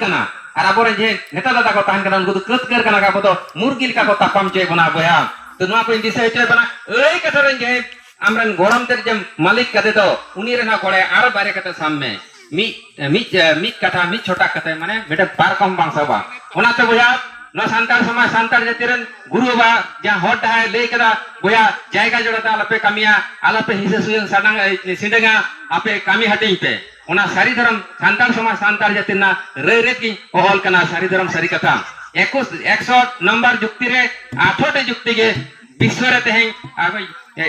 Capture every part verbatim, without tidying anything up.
ᱠᱟᱱᱟ᱾ ᱟᱨ ᱟᱵᱚᱨᱮᱱ ᱡᱮ ᱱᱮᱛᱟ ᱫᱟᱫᱟ ᱠᱚ ᱛᱟᱦᱮᱱ ᱠᱟᱱᱟ, ᱩᱱᱠᱩ ᱫᱚ ᱠᱟᱹᱛᱠᱟᱹᱨ ᱠᱟᱱᱟ ᱠᱚ, ᱟᱵᱚ ᱫᱚ ᱢᱩᱨᱜᱤ ᱞᱮᱠᱟ ᱠᱚ ᱛᱟᱯᱟᱢ ᱦᱚᱪᱚᱭᱮᱫ ᱵᱚᱱᱟ ᱵᱚᱭᱦᱟ᱾ ᱛᱚ ᱱᱚᱣᱟ ᱠᱚᱧ ᱫᱤᱥᱟᱹ ᱦᱚᱪᱚᱭᱮᱫ ᱵᱚᱱᱟ, ᱟᱹᱭ ᱠᱟᱛᱷᱟ ᱨᱮᱱ ᱡᱮ ᱟᱢᱨᱮᱱ ᱜᱚᱲᱚᱢ ᱛᱮᱫ ᱡᱮ ᱢᱟᱹᱞᱤᱠ ᱠᱟᱛᱮ ᱫᱚ ᱩᱱᱤ ᱨᱮᱱ ᱦᱚᱸ ᱜᱚᱲᱮ ᱟᱨ ᱵᱟᱨᱭᱟ ᱠᱟᱛᱮ ᱥᱟᱵ ᱢᱮ᱾ ᱢᱤᱫ, ᱢᱤᱫ, ᱢᱤᱫ ᱠᱟᱛᱷᱟ, ᱢᱤᱫ ᱪᱷᱚᱴᱟᱠ ᱠᱟᱛᱮ ᱢᱟᱱᱮ ᱢᱤᱫᱴᱮᱱ ᱯᱟᱨᱠᱚᱢ ᱵᱟᱝ ᱥᱟᱵᱟ᱾ ᱚᱱᱟᱛᱮ ᱵᱚᱭᱦᱟ, ᱱᱚᱣᱟ ᱥᱟᱱᱛᱟᱲ ᱥᱚᱢᱟᱡᱽ, ᱥᱟᱱᱛᱟᱲ ᱡᱟᱹᱛᱤ ᱨᱮᱱ ᱜᱩᱨᱩ ᱵᱟᱵᱟ ᱡᱟᱦᱟᱸ ᱦᱚᱨ ᱰᱟᱦᱟᱨ ᱞᱟᱹᱭ ᱠᱟᱫᱟ, ᱵᱚᱭᱦᱟ, ᱡᱟᱭᱜᱟ ᱡᱚᱲᱟ ᱛᱮ ᱟᱞᱚᱯᱮ ᱠᱟᱹᱢᱤᱭᱟ, ᱟᱞᱚᱯᱮ ᱦᱤᱸᱥᱟᱹ ᱥᱩᱭᱟᱹ ᱥᱟᱰᱟᱝ, ᱮ, ᱥᱤᱸᱰᱟᱹᱝᱟ, ᱟᱯᱮ ᱠᱟᱹᱢᱤ ᱦᱟᱹᱴᱤᱧ ᱯᱮ᱾ ᱚᱱᱟ ᱥᱟᱹᱨᱤ ᱫᱷᱚᱨᱚᱢ ᱥᱟᱱᱛᱟᱲ ᱥᱚᱢᱟᱡᱽ, ᱥᱟᱱᱛᱟᱲ ᱡᱟᱹᱛᱤ ᱨᱮᱱᱟᱜ ᱨᱟᱹᱭ ᱨᱤᱛ ᱜᱤᱧ ᱚᱞ ᱠᱟᱱᱟ, ᱥᱟᱹᱨᱤ ᱫᱷᱚᱨᱚᱢ ᱥᱟᱹᱨᱤ ᱠᱟᱛᱷᱟ᱾ ᱮᱠᱩᱥ, ᱮᱠᱥᱚ ᱱᱚᱢᱵᱚᱨ ᱡᱩᱠᱛᱤ ᱨᱮ ᱟᱴᱷᱨᱚᱴᱤ ᱡᱩᱠᱛᱤ ᱜᱮ ᱵᱤᱥᱥᱚ ᱨᱮ ᱛᱮᱦᱮᱧ ᱟᱵᱚ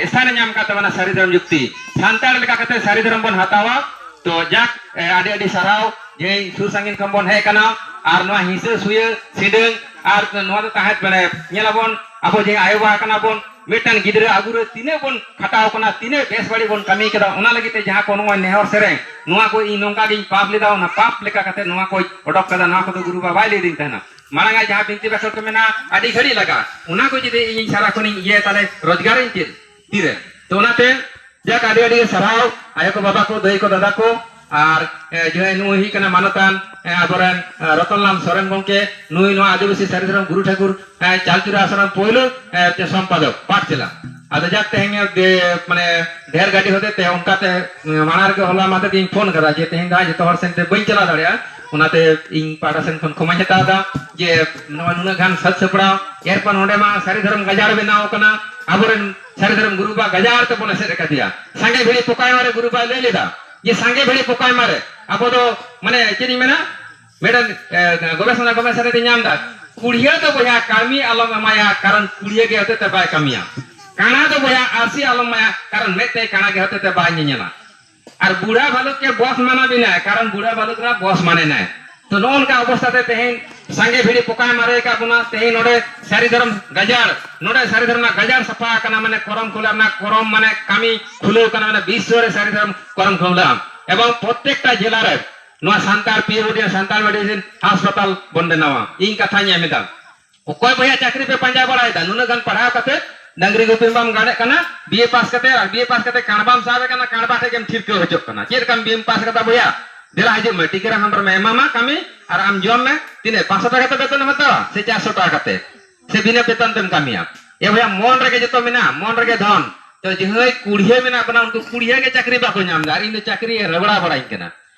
ᱥᱛᱷᱟᱱ ᱮ ᱧᱟᱢ ᱠᱟᱫ ᱛᱟᱵᱚᱱᱟ, ᱥᱟᱹᱨᱤ ᱫᱷᱚᱨᱚᱢ ᱡᱩᱠᱛᱤ᱾ ᱥᱟᱱᱛᱟᱲ ᱞᱮᱠᱟ ᱠᱟᱛᱮ ᱥᱟᱹᱨᱤ ᱫᱷᱚᱨᱚᱢ ᱵᱚᱱ ᱦᱟᱛᱟᱣᱟ᱾ ᱛᱚ ᱡᱟᱠ, ᱮ, ᱟᱹᱰᱤ ᱟᱹᱰᱤ ᱥᱟᱨᱦᱟᱣ ᱡᱮ ᱥᱩᱨ ᱥᱟᱺᱜᱤᱧ ᱠᱷᱚᱱ ᱵᱚᱱ ᱦᱮᱡ ᱟᱠᱟᱱᱟ᱾ ᱟᱨ ᱱᱚᱣᱟ ᱦᱤᱸᱥᱟᱹ ᱥᱩᱭᱟᱹ ᱥᱤᱸᱰᱟᱹᱝ ᱟᱨ ᱱᱚᱣᱟ ᱫᱚ ᱛᱟᱦᱮᱸ, ᱢᱟᱱᱮ, ᱧᱮᱞᱟᱵᱚᱱ ᱟᱵᱚ ᱡᱮ ᱟᱭᱳ ᱵᱟᱵᱟ ᱠᱟᱱᱟ ᱵᱚᱱ, ᱢᱤᱫᱴᱟᱝ ᱜᱤᱫᱽᱨᱟᱹ ᱟᱹᱜᱩ ᱨᱮ ᱛᱤᱱᱟᱹᱜ ᱵᱚᱱ ᱠᱷᱟᱴᱟᱣ ᱠᱟᱱᱟ, ᱛᱤᱱᱟᱹᱜ ᱵᱮᱥ ᱵᱟᱹᱲᱤᱡ ᱵᱚᱱ ᱠᱟᱹᱢᱤ ᱠᱟᱫᱟ, ᱚᱱᱟ ᱞᱟᱹᱜᱤᱫ ᱛᱮ ᱡᱟᱦᱟᱸ ᱠᱚ ᱱᱚᱜᱼᱚᱭ ᱱᱮᱦᱚᱨ ᱥᱮᱨᱮᱧ, ᱱᱚᱣᱟ ᱠᱚ ᱤᱧ ᱱᱚᱝᱠᱟ ᱜᱤᱧ ᱯᱟᱯ ᱞᱮᱫᱟ, ᱚᱱᱟ ᱯᱟᱯ ᱞᱮᱠᱟ ᱠᱟᱛᱮ ᱱᱚᱣᱟ ᱠᱚ ᱚᱰᱚᱠ ᱠᱟᱫᱟ, ᱱᱚᱣᱟ ᱠᱚᱫᱚ ᱜᱩᱨᱩ ᱵᱟᱵᱟ ᱵᱟᱭ ᱞᱟᱹᱭ ᱫᱤᱧ ᱛᱟᱦᱮᱱᱟ᱾ ᱢᱟᱲᱟᱝ ᱟᱜ ᱡᱟᱦᱟᱸ ᱵᱤᱱᱛᱤ ᱵᱟᱠᱷᱮᱲ ᱠᱚ ᱢᱮᱱᱟᱜᱼᱟ, ᱟᱹᱰᱤ ᱜᱷᱟᱹᱲᱤᱡ ᱞᱟᱜᱟᱜᱼᱟ, ᱚᱱᱟ ᱠᱚ ᱡᱩᱫᱤ ᱤᱧ ᱥᱟᱨᱟ ᱠᱷᱚᱱᱤᱧ ᱤᱭᱟᱹᱭᱟ, ᱛᱟᱦᱞᱮ ᱨᱳᱡᱽᱜᱟᱨᱤᱧ ᱪᱮᱫ ᱛᱤᱨᱮ? ᱛᱚ ᱚᱱᱟᱛᱮ ᱡᱟᱠ, ᱟᱹᱰᱤ ᱟᱹᱰᱤ ᱜᱮ ᱥᱟᱨᱦᱟᱣ ᱟᱭᱳ ᱠᱚ, ᱵᱟᱵᱟ ᱠᱚ, ᱫᱟᱹᱭ ᱠᱚ, ᱫᱟᱫᱟ ᱠᱚ᱾ ᱟᱨ, ᱮ, ᱡᱟᱦᱟᱸᱭ ᱱᱩᱭ ᱦᱩᱭᱩᱜ ᱠᱟᱱᱟ ᱢᱟᱱᱚᱛᱟᱱ, ᱮ, ᱟᱵᱚᱨᱮᱱ, ᱮ, ᱨᱚᱛᱚᱱᱞᱟᱞ ᱥᱚᱨᱮᱱ ᱜᱚᱢᱠᱮ, ᱱᱩᱭ ᱱᱚᱣᱟ ᱟᱹᱫᱤᱵᱟᱹᱥᱤ ᱥᱟᱹᱨᱤ ᱫᱷᱚᱨᱚᱢ ᱜᱩᱨᱩ ᱴᱷᱟᱹᱠᱩᱨ, ᱮ, ᱪᱟᱞᱪᱩᱨᱟ ᱟᱥᱨᱚᱢ ᱯᱳᱭᱞᱳ, ᱮ, ᱛᱮ ᱥᱚᱢᱯᱟᱫᱚᱠ ᱯᱟᱴᱷᱥᱟᱞᱟ᱾ ᱟᱫᱚ ᱡᱟᱠ, ᱛᱮᱦᱮᱧ ᱫᱮ-, ᱢᱟᱱᱮ ᱰᱷᱮᱨ ᱜᱟᱹᱰᱤ ᱦᱚᱛᱮ ᱛᱮ ᱚᱱᱠᱟᱛᱮ, ᱮ, ᱢᱟᱲᱟᱝ ᱨᱮᱜᱮ ᱦᱚᱞᱟ ᱢᱟᱫᱷᱮᱨ ᱜᱤᱧ ᱯᱷᱳᱱ ᱠᱟᱫᱟ ᱡᱮ ᱛᱮᱦᱮᱧ ᱫᱚ ᱦᱟᱸᱜ ᱡᱚᱛᱚ ᱦᱚᱲ ᱥᱮᱱ ᱛᱮ ᱵᱟᱹᱧ ᱪᱟᱞᱟᱣ ᱫᱟᱲᱮᱭᱟᱜᱼᱟ, ᱚᱱᱟᱛᱮ ᱤᱧ ᱯᱟᱦᱴᱟ ᱥᱮᱱ ᱠᱷᱚᱱ ᱠᱷᱚᱢᱟᱧ ᱦᱟᱛᱟᱣ ᱮᱫᱟ ᱡᱮ ᱱᱚᱣᱟ ᱱᱩᱱᱟᱹᱜ ᱜᱟᱱ ᱥᱟᱹᱛ ᱥᱟᱯᱲᱟᱣ, ᱮᱨᱯᱚᱨ ᱱᱚᱰᱮ ᱢᱟ ᱥᱟᱹᱨᱤ ᱫᱷᱚᱨᱚᱢ ᱜᱟᱡᱟᱲ ᱵᱮᱱᱟᱣ ᱠᱟᱱᱟ, ᱟᱵᱚᱨᱮᱱ ᱥᱟᱹᱨᱤ ᱫᱷᱚᱨᱚᱢ ᱜᱩᱨᱩ ᱵᱟᱵᱟ ᱜᱟᱡᱟᱲ ᱛᱮᱵᱚᱱ ᱮᱥᱮᱫ ᱟᱠᱟᱫᱮᱭᱟ᱾ ᱥᱟᱸᱜᱮ ᱵᱷᱤᱲᱤ ᱯᱚᱠᱟᱭ ᱢᱟᱨᱮ ᱜᱩᱨᱩ ᱵᱟᱵᱟᱭ ᱞᱟᱹᱭ ᱞᱮᱫᱟ ᱡᱮ ᱥᱟᱸᱜᱮ ᱵᱷᱤᱲᱤ ᱯᱚᱠᱟᱭ ᱢᱟᱨᱮ᱾ ᱟᱵᱚ ᱫᱚ ᱢᱟᱱᱮ ᱪᱮᱫ ᱤᱧ ᱢᱮᱱᱟ, ᱢᱤᱫᱴᱮᱱ, ᱮ, ᱜᱚᱵᱮᱥᱚᱱᱟ, ᱜᱚᱵᱮᱥᱚᱱᱟ ᱨᱮ ᱧᱟᱢ ᱮᱫᱟ, ᱠᱩᱲᱤᱭᱟᱹ ᱫᱚ ᱵᱚᱭᱦᱟ ᱠᱟᱹᱢᱤ ᱟᱞᱚᱢ ᱮᱢᱟᱭᱟ, ᱠᱟᱨᱚᱱ ᱠᱩᱲᱤᱭᱟᱹ ᱜᱮ ᱦᱚᱛᱮ ᱛᱮ ᱵᱟᱭ ᱠᱟᱹᱢᱤᱭᱟ᱾ ᱠᱟᱬᱟ ᱫᱚ ᱵᱚᱭᱦᱟ ᱟᱹᱨᱥᱤ ᱟᱞᱚᱢ ᱮᱢᱟᱭᱟ, ᱠᱟᱨᱚᱱ ᱢᱮᱫ ᱛᱮ ᱠᱟᱬᱟ ᱜᱮ ᱦᱚᱛᱮ ᱛᱮ ᱵᱟᱭ ᱧᱮᱧᱮᱞᱟ᱾ ᱟᱨ ᱵᱩᱲᱦᱟ ᱵᱷᱟᱞᱩᱠ ᱠᱮ ᱵᱚᱥ ᱢᱟᱱᱟ ᱵᱤᱱᱟ, ᱠᱟᱨᱚᱱ ᱵᱩᱲᱦᱟ ᱵᱷᱟᱞᱩᱠ ᱨᱮᱱᱟᱜ ᱵᱚᱥ ᱢᱟᱱᱮ ᱱᱟᱭ᱾ ᱛᱚ ᱱᱚᱜᱼᱚ ᱱᱚᱝᱠᱟ ᱚᱵᱚᱥᱛᱷᱟ ᱛᱮ ᱛᱮᱦᱮᱧ ᱥᱟᱸᱜᱮ ᱵᱷᱤᱲᱤ ᱯᱚᱠᱟᱭ ᱢᱟᱨᱮ ᱟᱠᱟᱫ ᱵᱚᱱᱟ᱾ ᱛᱮᱦᱮᱧ ᱱᱚᱰᱮ ᱥᱟᱹᱨᱤ ᱫᱷᱚᱨᱚᱢ ᱜᱟᱡᱟᱲ, ᱱᱚᱰᱮ ᱥᱟᱹᱨᱤ ᱫᱷᱚᱨᱚᱢ ᱨᱮᱱᱟᱜ ᱜᱟᱡᱟᱲ ᱥᱟᱯᱷᱟ ᱟᱠᱟᱱᱟ, ᱢᱟᱱᱮ ᱠᱚᱨᱚᱢ ᱠᱷᱩᱞᱟᱹ ᱨᱮᱱᱟᱜ ᱠᱚᱨᱚᱢ, ᱢᱟᱱᱮ ᱠᱟᱹᱢᱤ ᱠᱷᱩᱞᱟᱹᱣ ᱠᱟᱱᱟ, ᱢᱟᱱᱮ ᱵᱤᱥᱥᱚ ᱨᱮ ᱥᱟᱹᱨᱤ ᱫᱷᱚᱨᱚᱢ ᱠᱚᱨᱚᱢ ᱠᱷᱩᱞᱟᱹᱜᱼᱟ᱾ ᱮᱵᱚᱝ ᱯᱨᱚᱛᱮᱠᱴᱟ ᱡᱮᱞᱟ ᱨᱮ ᱱᱚᱣᱟ ᱥᱟᱱᱛᱟᱲ ᱯᱤᱭᱳᱨᱤᱴᱤ ᱥᱟᱱᱛᱟᱲ ᱢᱮᱰᱤᱥᱤᱱ ᱦᱟᱥᱯᱟᱛᱟᱞ ᱵᱚᱱ ᱵᱮᱱᱟᱣᱟ᱾ ᱤᱧ ᱠᱟᱛᱷᱟᱧ ᱮᱢ ᱮᱫᱟ᱾ ᱚᱠᱚᱭ ᱵᱚᱭᱦᱟ ᱪᱟᱹᱠᱨᱤ ᱯᱮ ᱯᱟᱸᱡᱟ ᱵᱟᱲᱟᱭᱮᱫᱟ? ᱱᱩᱱᱟᱹᱜ ᱜᱟᱱ ᱯᱟᱲᱦᱟᱣ ᱠᱟᱛᱮ ᱰᱟᱝᱨᱤ ᱜᱩᱯᱤ ᱵᱟᱢ ᱜᱟᱱᱮᱫ ᱠᱟᱱᱟ, ᱵᱤ ᱮ ᱯᱟᱥ ᱠᱟᱛᱮ, ᱟᱨ ᱵᱤ ᱮ ᱯᱟᱥ ᱠᱟᱛᱮ ᱠᱟᱬᱵᱟᱢ ᱥᱟᱵᱮ ᱠᱟᱱᱟ, ᱠᱟᱬᱵᱟ ᱴᱷᱮᱡ ᱜᱮᱢ ᱴᱷᱤᱨᱠᱟᱹ ᱦᱚᱪᱚᱜ ᱠᱟᱱᱟ᱾ ᱪᱮᱫ ᱞᱮᱠᱟᱢ ᱵᱤ ᱮᱢ ᱯᱟᱥ ᱠᱟᱫᱟ ᱵᱚᱭᱦᱟ? ᱫᱮᱞᱟ ᱦᱤᱡᱩᱜ ᱢᱮ, ᱴᱤᱠᱟᱹᱨᱟᱢ ᱦᱮᱢᱵᱨᱚᱢ ᱮ ᱮᱢᱟᱢᱟ ᱠᱟᱹᱢᱤ, ᱟᱨ ᱟᱢ ᱡᱚᱢ ᱢᱮ᱾ ᱛᱤᱱᱟᱹᱜ, ᱯᱟᱸᱪᱥᱚ ᱴᱟᱠᱟ ᱠᱟᱛᱮ ᱵᱮᱛᱚᱱ ᱮᱢ ᱦᱟᱛᱟᱣᱟ ᱥᱮ ᱪᱟᱨᱥᱚ ᱴᱟᱠᱟ ᱠᱟᱛᱮ, ᱥᱮ ᱵᱤᱱᱟᱹ ᱵᱮᱛᱚᱱ ᱛᱮᱢ ᱠᱟᱹᱢᱤᱭᱟ? ᱮ ᱵᱚᱭᱦᱟ, ᱢᱚᱱ ᱨᱮᱜᱮ ᱡᱚᱛᱚ ᱢᱮᱱᱟᱜᱼᱟ, ᱢᱚᱱ ᱨᱮᱜᱮ ᱫᱷᱚᱱ᱾ ᱛᱚ ᱡᱟᱦᱟᱸᱭ ᱠᱩᱲᱤᱭᱟᱹ ᱢᱮᱱᱟᱜ ᱵᱚᱱᱟ, ᱩᱱᱠᱩ ᱠᱩᱲᱤᱭᱟᱹ ᱜᱮ ᱪᱟᱹᱠᱨᱤ ᱵᱟᱠᱚ ᱧᱟᱢ ᱮᱫᱟ, ᱟᱨ ᱤᱧ ᱫᱚ ᱪᱟᱹᱠᱨᱤ ᱨᱮᱵᱲᱟ ᱵᱟᱲᱟᱧ ᱠᱟᱱᱟ᱾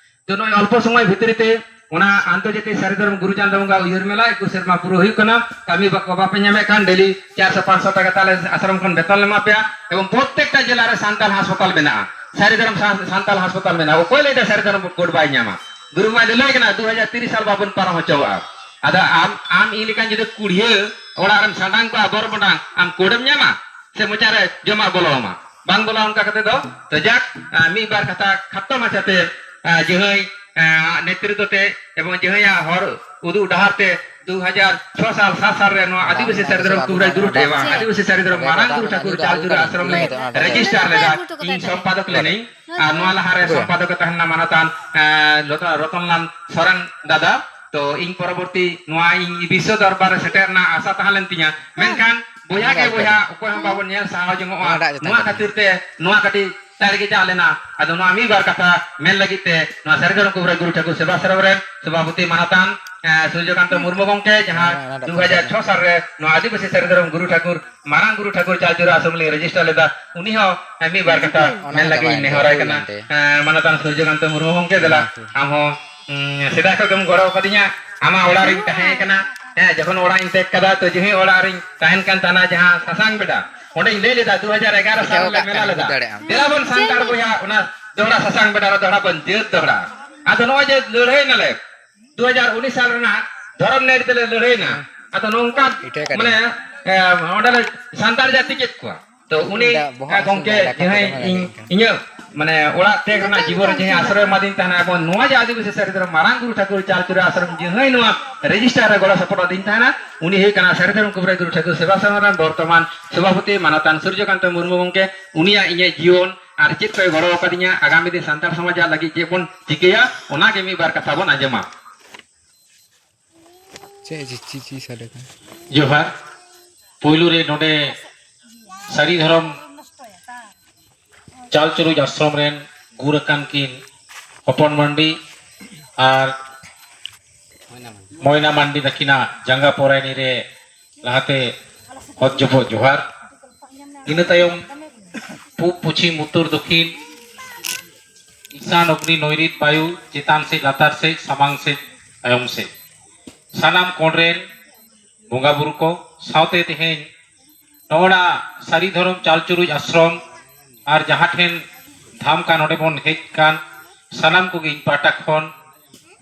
ᱛᱚ ᱱᱚᱜᱼᱚᱭ ᱚᱞᱯᱚ ᱥᱚᱢᱚᱭ ᱵᱷᱤᱛᱨᱤ ᱛᱮ ᱚᱱᱟ ᱟᱱᱛᱚᱨᱡᱟᱛᱤᱠ ᱥᱟᱹᱨᱤ ᱫᱷᱚᱨᱚᱢ ᱜᱩᱨᱩ ᱪᱟᱸᱫ ᱵᱚᱸᱜᱟ ᱩᱭᱦᱟᱹᱨ ᱢᱮᱞᱟ ᱮᱠᱩᱥ ᱥᱮᱨᱢᱟ ᱯᱩᱨᱟᱹ ᱦᱩᱭᱩᱜ ᱠᱟᱱᱟ᱾ ᱠᱟᱹᱢᱤ ᱵᱟᱠᱚ, ᱵᱟᱯᱮ ᱧᱟᱢᱮᱫ ᱠᱷᱟᱱ ᱰᱮᱞᱤ ᱪᱟᱨᱥᱚ ᱯᱟᱸᱪᱥᱚ ᱴᱟᱠᱟ ᱛᱟᱞᱮ ᱟᱥᱨᱚᱢ ᱠᱷᱚᱱ ᱵᱮᱛᱚᱱ ᱞᱮ ᱮᱢᱟ ᱯᱮᱭᱟ, ᱮᱵᱚᱝ ᱯᱨᱚᱛᱛᱮᱠᱴᱟ ᱡᱮᱞᱟ ᱨᱮ ᱥᱟᱱᱛᱟᱲ ᱦᱟᱥᱯᱟᱛᱟᱞ ᱢᱮᱱᱟᱜᱼᱟ, ᱥᱟᱹᱨᱤ ᱫᱷᱚᱨᱚᱢ ᱥᱟᱱ-, ᱥᱟᱱᱛᱟᱲ ᱦᱟᱥᱯᱟᱛᱟᱞ ᱢᱮᱱᱟᱜᱼᱟ᱾ ᱚᱠᱚᱭ ᱞᱟᱹᱭᱫᱟ ᱥᱟᱹᱨᱤ ᱫᱷᱚᱨᱚᱢ ᱠᱳᱰ ᱵᱟᱭ ᱧᱟᱢᱟ? ᱜᱩᱨᱩ ᱢᱟᱭ ᱞᱟᱹᱞᱟᱹᱭ ᱠᱟᱱᱟ, ᱫᱩ ᱦᱟᱡᱟᱨ ᱛᱤᱨᱤᱥ ᱥᱟᱞ ᱵᱟᱵᱚᱱ ᱯᱟᱨᱚᱢ ᱦᱚᱪᱚᱣᱟᱜᱼᱟ᱾ ᱟᱫᱚ ᱟᱢ, ᱟᱢ ᱤᱧ ᱞᱮᱠᱟᱱ ᱡᱩᱫᱤ ᱠᱩᱲᱤᱭᱟᱹ ᱚᱲᱟᱜ ᱨᱮᱢ ᱥᱟᱰᱟᱝ ᱠᱚᱜᱼᱟ, ᱵᱚᱨ ᱵᱚᱰᱟᱝ, ᱟᱢ ᱠᱳᱰᱮᱢ ᱧᱟᱢᱟ ᱥᱮ ᱢᱚᱪᱟᱨᱮ ᱡᱚᱢᱟᱜ ᱵᱚᱞᱚ ᱟᱢᱟ? ᱵᱟᱝ ᱵᱚᱞᱚ᱾ ᱚᱱᱠᱟ ᱠᱟᱛᱮ ᱫᱚ, ᱛᱚ ᱡᱟᱠ, ᱟ, ᱢᱤᱫ ᱵᱟᱨ ᱠᱟᱛᱷᱟ ᱠᱷᱟᱴᱚ ᱢᱟᱪᱷᱟᱛᱮ, ᱟ, ᱡᱟᱦᱟᱸᱭ, ᱟ, ᱱᱮᱛᱨᱤᱛᱵᱚ ᱛᱮ ᱮᱵᱚᱝ ᱡᱟᱦᱟᱸᱭᱟᱜ ᱦᱚᱨ ᱩᱫᱩᱜ ᱰᱟᱦᱟᱨ ᱛᱮ ᱫᱩ ᱦᱟᱡᱟᱨ ᱪᱷᱚ ᱥᱟᱞ, ᱥᱟᱛ ᱥᱟᱞ ᱨᱮ ᱱᱚᱣᱟ ᱟᱹᱫᱤᱵᱟᱹᱥᱤ ᱥᱟᱹᱨᱤ ᱫᱷᱚᱨᱚᱢ ᱠᱩᱵᱨᱟᱭ ᱜᱩᱨᱩ ᱴᱷᱮᱱ ᱟᱹᱫᱤᱵᱟᱹᱥᱤ ᱥᱟᱹᱨᱤ ᱫᱷᱚᱨᱚᱢ ᱢᱟᱨᱟᱝ ᱜᱩᱨᱩ ᱴᱷᱟᱹᱠᱩᱨ ᱪᱟᱞᱪᱩᱨᱤ ᱟᱥᱨᱚᱢ ᱞᱤᱧ ᱨᱮᱡᱤᱥᱴᱟᱨ ᱞᱮᱫᱟ᱾ ᱤᱧ ᱥᱚᱢᱯᱟᱫᱚᱠ ᱞᱮᱱᱟᱹᱧ᱾ ᱟᱨ ᱱᱚᱣᱟ ᱞᱟᱦᱟᱨᱮ ᱥᱚᱢᱯᱟᱫᱚᱠ ᱮ ᱛᱟᱦᱮᱸ ᱞᱮᱱᱟ ᱢᱟᱱᱚᱛᱟᱱ, ᱮ, ᱞᱚᱛᱟ-, ᱨᱚᱛᱚᱱᱞᱟᱞ ᱥᱚᱨᱮᱱ ᱫᱟᱫᱟ᱾ ᱛᱚ ᱤᱧ ᱯᱚᱨᱚᱵᱚᱨᱛᱤ ᱱᱚᱣᱟ ᱤᱧ ᱵᱤᱥᱥᱚ ᱫᱚᱨᱵᱟᱨ ᱨᱮ ᱥᱮᱴᱮᱨ ᱨᱮᱱᱟᱜ ᱟᱥᱟ ᱛᱟᱦᱮᱸ ᱞᱮᱱ ᱛᱤᱧᱟ, ᱢᱮᱱᱠᱷᱟᱱ ᱵᱚᱭᱦᱟ ᱜᱮ ᱵᱚᱭᱦᱟ, ᱚᱠᱚᱭ ᱦᱚᱸ ᱵᱟᱵᱚᱱ ᱧᱮᱞ ᱥᱟᱦᱟᱣ ᱡᱚᱝᱚᱜᱼᱟ᱾ ᱱᱚᱣᱟ ᱠᱷᱟᱹᱛᱤᱨ ᱛᱮ ᱱᱚᱣᱟ ᱠᱟᱹᱴᱤᱡ ᱛᱟᱲ ᱜᱮ ᱪᱟᱣ ᱞᱮᱱᱟ᱾ ᱟᱫᱚ ᱱᱚᱣᱟ ᱢᱤᱫ ᱵᱟᱨ ᱠᱟᱛᱷᱟ ᱢᱮᱱ ᱞᱟᱹᱜᱤᱫ ᱛᱮ ᱱᱚᱣᱟ ᱥᱟᱹᱨᱤ ᱫᱷᱚᱨᱚᱢ ᱠᱩᱵᱨᱟᱭ ᱜᱩᱨᱩ ᱴᱷᱟᱹᱠᱩᱨ ᱥᱮᱵᱟ ᱥᱮᱨᱚᱢ ᱨᱮᱱ ᱥᱚᱵᱷᱟᱯᱚᱛᱤ ᱢᱟᱱᱚᱛᱟᱱ, ᱮ, ᱥᱩᱨᱡᱚᱠᱟᱱᱛᱚ ᱢᱩᱨᱢᱩ ᱜᱚᱢᱠᱮ, ᱡᱟᱦᱟᱸ ᱫᱩ ᱦᱟᱡᱟᱨ ᱪᱷᱚ ᱥᱟᱞ ᱨᱮ ᱱᱚᱣᱟ ᱟᱹᱫᱤᱵᱟᱹᱥᱤ ᱥᱟᱹᱨᱤ ᱫᱷᱚᱨᱚᱢ ᱜᱩᱨᱩ ᱴᱷᱟᱹᱠᱩᱨ ᱢᱟᱨᱟᱝ ᱜᱩᱨᱩ ᱴᱷᱟᱹᱠᱩᱨ ᱪᱟᱞᱪᱩᱨᱤ ᱟᱥᱨᱚᱢ ᱞᱤᱧ ᱨᱮᱡᱤᱥᱴᱟᱨ ᱞᱮᱫᱟ, ᱩᱱᱤ ᱦᱚᱸ, ᱮ, ᱢᱤᱫ ᱵᱟᱨ ᱠᱟᱛᱷᱟ ᱢᱮᱱ ᱞᱟᱹᱜᱤᱫ ᱤᱧ ᱱᱮᱦᱚᱨᱟᱭ ᱠᱟᱱᱟ᱾ ᱮ, ᱢᱟᱱᱚᱛᱟᱱ ᱥᱩᱨᱡᱚᱠᱟᱱᱛᱚ ᱢᱩᱨᱢᱩ ᱜᱚᱢᱠᱮ, ᱫᱮᱞᱟ ᱟᱢ ᱦᱚᱸ, ᱩᱸ, ᱥᱮᱫᱟᱭ ᱠᱷᱚᱱ ᱜᱮᱢ ᱜᱚᱲᱚ ᱟᱠᱟᱫᱤᱧᱟ, ᱟᱢᱟᱜ ᱚᱲᱟᱜ ᱨᱤᱧ ᱛᱟᱦᱮᱸ ᱠᱟᱱᱟ᱾ ᱦᱮᱸ, ᱡᱚᱠᱷᱚᱱ ᱚᱲᱟᱜ ᱤᱧ ᱛᱮᱡ ᱠᱟᱫᱟ, ᱛᱚ ᱡᱟᱦᱟᱸᱭ ᱚᱲᱟᱜ ᱨᱤᱧ ᱛᱟᱦᱮᱱ ᱠᱟᱱ ᱛᱟᱦᱮᱱᱟ, ᱡᱟᱦᱟᱸ ᱥᱟᱥᱟᱝ ᱵᱮᱰᱟ, ᱚᱸᱰᱮᱧ ᱞᱟᱹᱭ ᱞᱮᱫᱟ, ᱫᱩ ᱦᱟᱡᱟᱨ ᱮᱜᱟᱨᱚ ᱥᱟᱞ ᱨᱮ ᱢᱮᱞᱟ ᱞᱮᱫᱟ᱾ ᱫᱮᱞᱟ ᱵᱚᱱ ᱥᱟᱱᱛᱟᱲ ᱵᱚᱭᱦᱟ, ᱚᱱᱟ ᱫᱚᱦᱲᱟ ᱥᱟᱥᱟᱝ ᱵᱮᱰᱟ ᱨᱮ ᱫᱚᱦᱲᱟ ᱵᱚᱱ ᱡᱟᱹᱛ ᱫᱚᱦᱲᱟ᱾ ᱟᱫᱚ ᱱᱚᱜᱼᱚᱭ ᱡᱮ ᱞᱟᱹᱲᱦᱟᱹᱭ ᱱᱟᱞᱮ, ᱫᱩ ᱦᱟᱡᱟᱨ ᱩᱱᱤᱥ ᱥᱟᱞ ᱨᱮᱱᱟᱜ ᱫᱷᱚᱨᱚᱢ ᱱᱟᱹᱭ ᱛᱮᱞᱮ ᱞᱟᱹᱲᱦᱟᱹᱭᱱᱟ᱾ ᱟᱫᱚ ᱱᱚᱝᱠᱟ ᱢᱟᱱᱮ, ᱮ, ᱚᱸᱰᱮ ᱞᱮ ᱥᱟᱱᱛᱟᱲ ᱡᱟᱹᱛᱤ ᱪᱮᱫ ᱠᱚᱣᱟ? ᱛᱚ ᱩᱱᱤ, ᱮ, ᱜᱚᱢᱠᱮ, ᱡᱟᱦᱟᱸᱭ ᱤᱧ, ᱤᱧᱟᱹᱜ ᱢᱟᱱᱮ ᱚᱲᱟᱜ ᱛᱮᱡ ᱨᱮᱱᱟᱜ ᱡᱤᱵᱚᱱ ᱨᱮ ᱡᱟᱦᱟᱸᱭ ᱟᱥᱨᱚᱭ ᱮᱢᱟᱫᱤᱧ ᱛᱟᱦᱮᱱᱟ, ᱮᱵᱚᱝ ᱱᱚᱣᱟ ᱡᱮ ᱟᱹᱫᱤᱵᱟᱹᱥᱤ ᱥᱟᱹᱨᱤ ᱫᱷᱚᱨᱚᱢ ᱢᱟᱨᱟᱝ ᱜᱩᱨᱩ ᱴᱷᱟᱹᱠᱩᱨ ᱪᱟᱞᱪᱩᱨᱤ ᱟᱥᱨᱚᱢ ᱡᱟᱦᱟᱸᱭ ᱱᱚᱣᱟ ᱨᱮᱡᱤᱥᱴᱟᱨ ᱨᱮ ᱜᱚᱲᱚ ᱥᱚᱯᱚᱦᱚᱫ ᱟᱹᱫᱤᱧ ᱛᱟᱦᱮᱱᱟ, ᱩᱱᱤ ᱦᱩᱭᱩᱜ ᱠᱟᱱᱟ ᱥᱟᱹᱨᱤ ᱫᱷᱚᱨᱚᱢ ᱠᱩᱵᱨᱟᱭ ᱜᱩᱨᱩ ᱴᱷᱟᱹᱠᱩᱨ ᱥᱮᱵᱟ ᱥᱚᱝᱜᱷᱚ ᱨᱮᱱ ᱵᱚᱨᱛᱚᱢᱟᱱ ᱥᱚᱵᱷᱟᱯᱚᱛᱤ ᱢᱟᱱᱚᱛᱟᱱ ᱥᱩᱨᱡᱚᱠᱟᱱᱛᱚ ᱢᱩᱨᱢᱩ ᱜᱚᱢᱠᱮ᱾ ᱩᱱᱤᱭᱟᱜ ᱤᱧᱟᱹᱜ ᱡᱤᱭᱚᱱ ᱟᱨ ᱪᱮᱫ ᱠᱚᱭ ᱜᱚᱲᱚ ᱟᱠᱟᱫᱤᱧᱟ, ᱟᱜᱟᱢᱤ ᱫᱤᱱ ᱥᱟᱱᱛᱟᱲ ᱥᱚᱢᱟᱡᱽ ᱟᱜ ᱞᱟᱹᱜᱤᱫ ᱪᱮᱫ ᱵᱚᱱ ᱪᱤᱠᱟᱹᱭᱟ, ᱚᱱᱟ ᱜᱮ ᱢᱤᱫ ᱵᱟᱨ ᱠᱟᱛᱷᱟ ᱵᱚᱱ ᱟᱸᱡᱚᱢᱟ᱾ ᱪᱮᱫ ᱪᱤ-, ᱪᱤ-, ᱪᱤ ᱥᱟᱰᱮ ᱠᱟᱱᱟ? ᱡᱚᱦᱟᱨ᱾ ᱯᱳᱭᱞᱳ ᱨᱮ ᱱᱚᱰᱮ ᱥᱟᱹᱨᱤ ᱫᱷᱚᱨᱚᱢ ᱪᱟᱞ ᱪᱩᱨᱩᱡ ᱟᱥᱨᱚᱢ ᱨᱮᱱ ᱜᱩᱨ ᱟᱠᱟᱱ ᱠᱤᱱ ᱦᱚᱯᱚᱱ ᱢᱟᱱᱰᱤ ᱟᱨ ᱢᱚᱭᱱᱟ ᱢᱟᱱᱰᱤ ᱛᱟᱹᱠᱤᱱᱟᱜ ᱡᱟᱸᱜᱟ ᱯᱚᱨᱟᱭᱱᱤ ᱨᱮ ᱞᱟᱦᱟᱛᱮ ᱚᱛ ᱡᱚᱯᱚᱜ ᱡᱚᱦᱟᱨ᱾ ᱤᱱᱟᱹ ᱛᱟᱭᱚᱢ ᱯᱩᱵ, ᱯᱚᱪᱷᱤᱢ, ᱩᱛᱛᱚᱨ, ᱫᱚᱠᱷᱤᱱ, ᱤᱥᱟᱱ, ᱚᱜᱽᱱᱤ, ᱱᱚᱭᱨᱤᱛ, ᱵᱟᱭᱩ, ᱪᱮᱛᱟᱱ ᱥᱮᱫ, ᱞᱟᱛᱟᱨ ᱥᱮᱫ, ᱥᱟᱢᱟᱝ ᱥᱮᱫ, ᱛᱟᱭᱚᱢ ᱥᱮᱫ, ᱥᱟᱱᱟᱢ ᱠᱚᱬ ᱨᱮᱱ ᱵᱚᱸᱜᱟ ᱵᱩᱨᱩ ᱠᱚ ᱥᱟᱶᱛᱮ ᱛᱮᱦᱮᱧ ᱱᱚᱜᱼᱚᱱᱟ ᱥᱟᱹᱨᱤ ᱫᱷᱚᱨᱚᱢ ᱪᱟᱞ ᱪᱩᱨᱩᱡ ᱟᱥᱨᱚᱢ ᱟᱨ ᱡᱟᱦᱟᱸ ᱴᱷᱮᱱ ᱫᱷᱟᱢ ᱠᱟᱱ ᱚᱸᱰᱮ ᱵᱚᱱ ᱦᱮᱡ ᱠᱟᱱ ᱥᱟᱱᱟᱢ ᱠᱚᱜᱮ ᱤᱧ ᱯᱟᱦᱴᱟ ᱠᱷᱚᱱ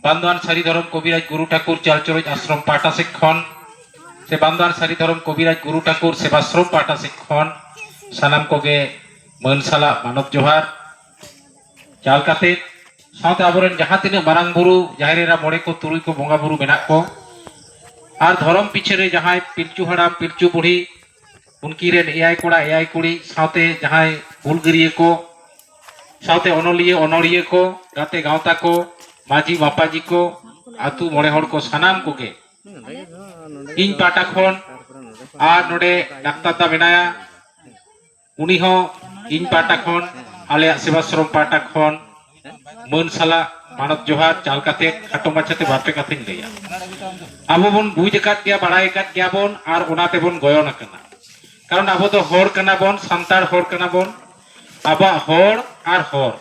ᱵᱟᱱᱫᱚᱣᱟᱱ ᱥᱟᱹᱨᱤ ᱫᱷᱚᱨᱚᱢ ᱠᱚᱵᱤᱨᱟᱡᱽ ᱜᱩᱨᱩ ᱴᱷᱟᱹᱠᱩᱨ ᱪᱟᱞ ᱪᱩᱨᱩᱡ ᱟᱥᱨᱚᱢ ᱯᱟᱦᱴᱟ ᱥᱮᱫ ᱠᱷᱚᱱ ᱥᱮ ᱵᱟᱱᱫᱚᱣᱟᱱ ᱥᱟᱹᱨᱤ ᱫᱷᱚᱨᱚᱢ ᱠᱚᱵᱤᱨᱟᱡᱽ ᱜᱩᱨᱩ ᱴᱷᱟᱹᱠᱩᱨ ᱥᱮᱵᱟᱥᱨᱚᱢ ᱯᱟᱦᱴᱟ ᱥᱮᱫ ᱠᱷᱚᱱ ᱥᱟᱱᱟᱢ ᱠᱚᱜᱮ ᱢᱟᱹᱱ ᱥᱟᱞᱟᱜ ᱢᱟᱱᱚᱛ ᱡᱚᱦᱟᱨ ᱪᱟᱞ ᱠᱟᱛᱮ ᱥᱟᱶᱛᱮ ᱟᱵᱚᱨᱮᱱ ᱡᱟᱦᱟᱸ ᱛᱤᱱᱟᱹᱜ ᱢᱟᱨᱟᱝ ᱵᱩᱨᱩ, ᱡᱟᱦᱮᱨ ᱮᱨᱟ, ᱢᱚᱬᱮ ᱠᱚ, ᱛᱩᱨᱩᱭ ᱠᱚ ᱵᱚᱸᱜᱟ ᱵᱩᱨᱩ ᱢᱮᱱᱟᱜ ᱠᱚ ᱟᱨ ᱫᱷᱚᱨᱚᱢ ᱯᱤᱪᱷᱟᱹ ᱨᱮ ᱡᱟᱦᱟᱸᱭ ᱯᱤᱞᱪᱩ ᱦᱟᱲᱟᱢ, ᱯᱤᱞᱪᱩ ᱵᱩᱲᱦᱤ, ᱩᱱᱠᱤᱱ ᱨᱮᱱ ᱮᱭᱟᱭ ᱠᱚᱲᱟ, ᱮᱭᱟᱭ ᱠᱩᱲᱤ, ᱥᱟᱶᱛᱮ ᱡᱟᱦᱟᱸᱭ ᱦᱩᱞᱜᱟᱹᱨᱤᱭᱟᱹ ᱠᱚ, ᱥᱟᱶᱛᱮ ᱚᱱᱚᱞᱤᱭᱟᱹ, ᱚᱱᱚᱲᱤᱭᱟᱹ ᱠᱚ, ᱜᱟᱛᱮ ᱜᱟᱶᱛᱟ ᱠᱚ, ᱢᱟᱹᱡᱷᱤ ᱢᱟᱯᱟᱡᱤ ᱠᱚ, ᱟᱹᱛᱩ ᱢᱚᱬᱮ ᱦᱚᱲ ᱠᱚ, ᱥᱟᱱᱟᱢ ᱠᱚᱜᱮ ᱤᱧ ᱯᱟᱦᱴᱟ ᱠᱷᱚᱱ ᱟᱨ ᱱᱚᱰᱮ ᱰᱟᱠᱛᱟᱨ ᱫᱟ ᱢᱮᱱᱟᱭᱟ, ᱩᱱᱤ ᱦᱚᱸ ᱤᱧ ᱯᱟᱦᱴᱟ ᱠᱷᱚᱱ, ᱟᱞᱮᱭᱟᱜ ᱥᱮᱵᱟᱥᱨᱚᱢ ᱯᱟᱦᱴᱟ ᱠᱷᱚᱱ ᱢᱟᱹᱱ ᱥᱟᱞᱟᱜ ᱢᱟᱱᱚᱛ ᱡᱚᱦᱟᱨ ᱪᱟᱞ ᱠᱟᱛᱮ ᱠᱷᱟᱴᱚ ᱢᱟᱪᱷᱟᱛᱮ ᱵᱟᱨ ᱯᱮ ᱠᱟᱛᱷᱟᱧ ᱞᱟᱹᱭᱟ᱾ ᱟᱵᱚ ᱵᱚᱱ ᱵᱩᱡᱽ ᱟᱠᱟᱫ ᱜᱮᱭᱟ, ᱵᱟᱲᱟᱭ ᱟᱠᱟᱫ ᱜᱮᱭᱟ ᱵᱚᱱ ᱟᱨ ᱚᱱᱟ ᱛᱮᱵᱚᱱ ᱜᱚᱭᱚᱱ ᱟᱠᱟᱱᱟ᱾ ᱠᱟᱨᱚᱱ ᱟᱵᱚ ᱫᱚ ᱦᱚᱲ ᱠᱟᱱᱟ ᱵᱚᱱ, ᱥᱟᱱᱛᱟᱲ ᱦᱚᱲ ᱠᱟᱱᱟ ᱵᱚᱱ᱾ ᱟᱵᱚᱣᱟᱜ ᱦᱚᱲ ᱟᱨ ᱦᱚᱲ,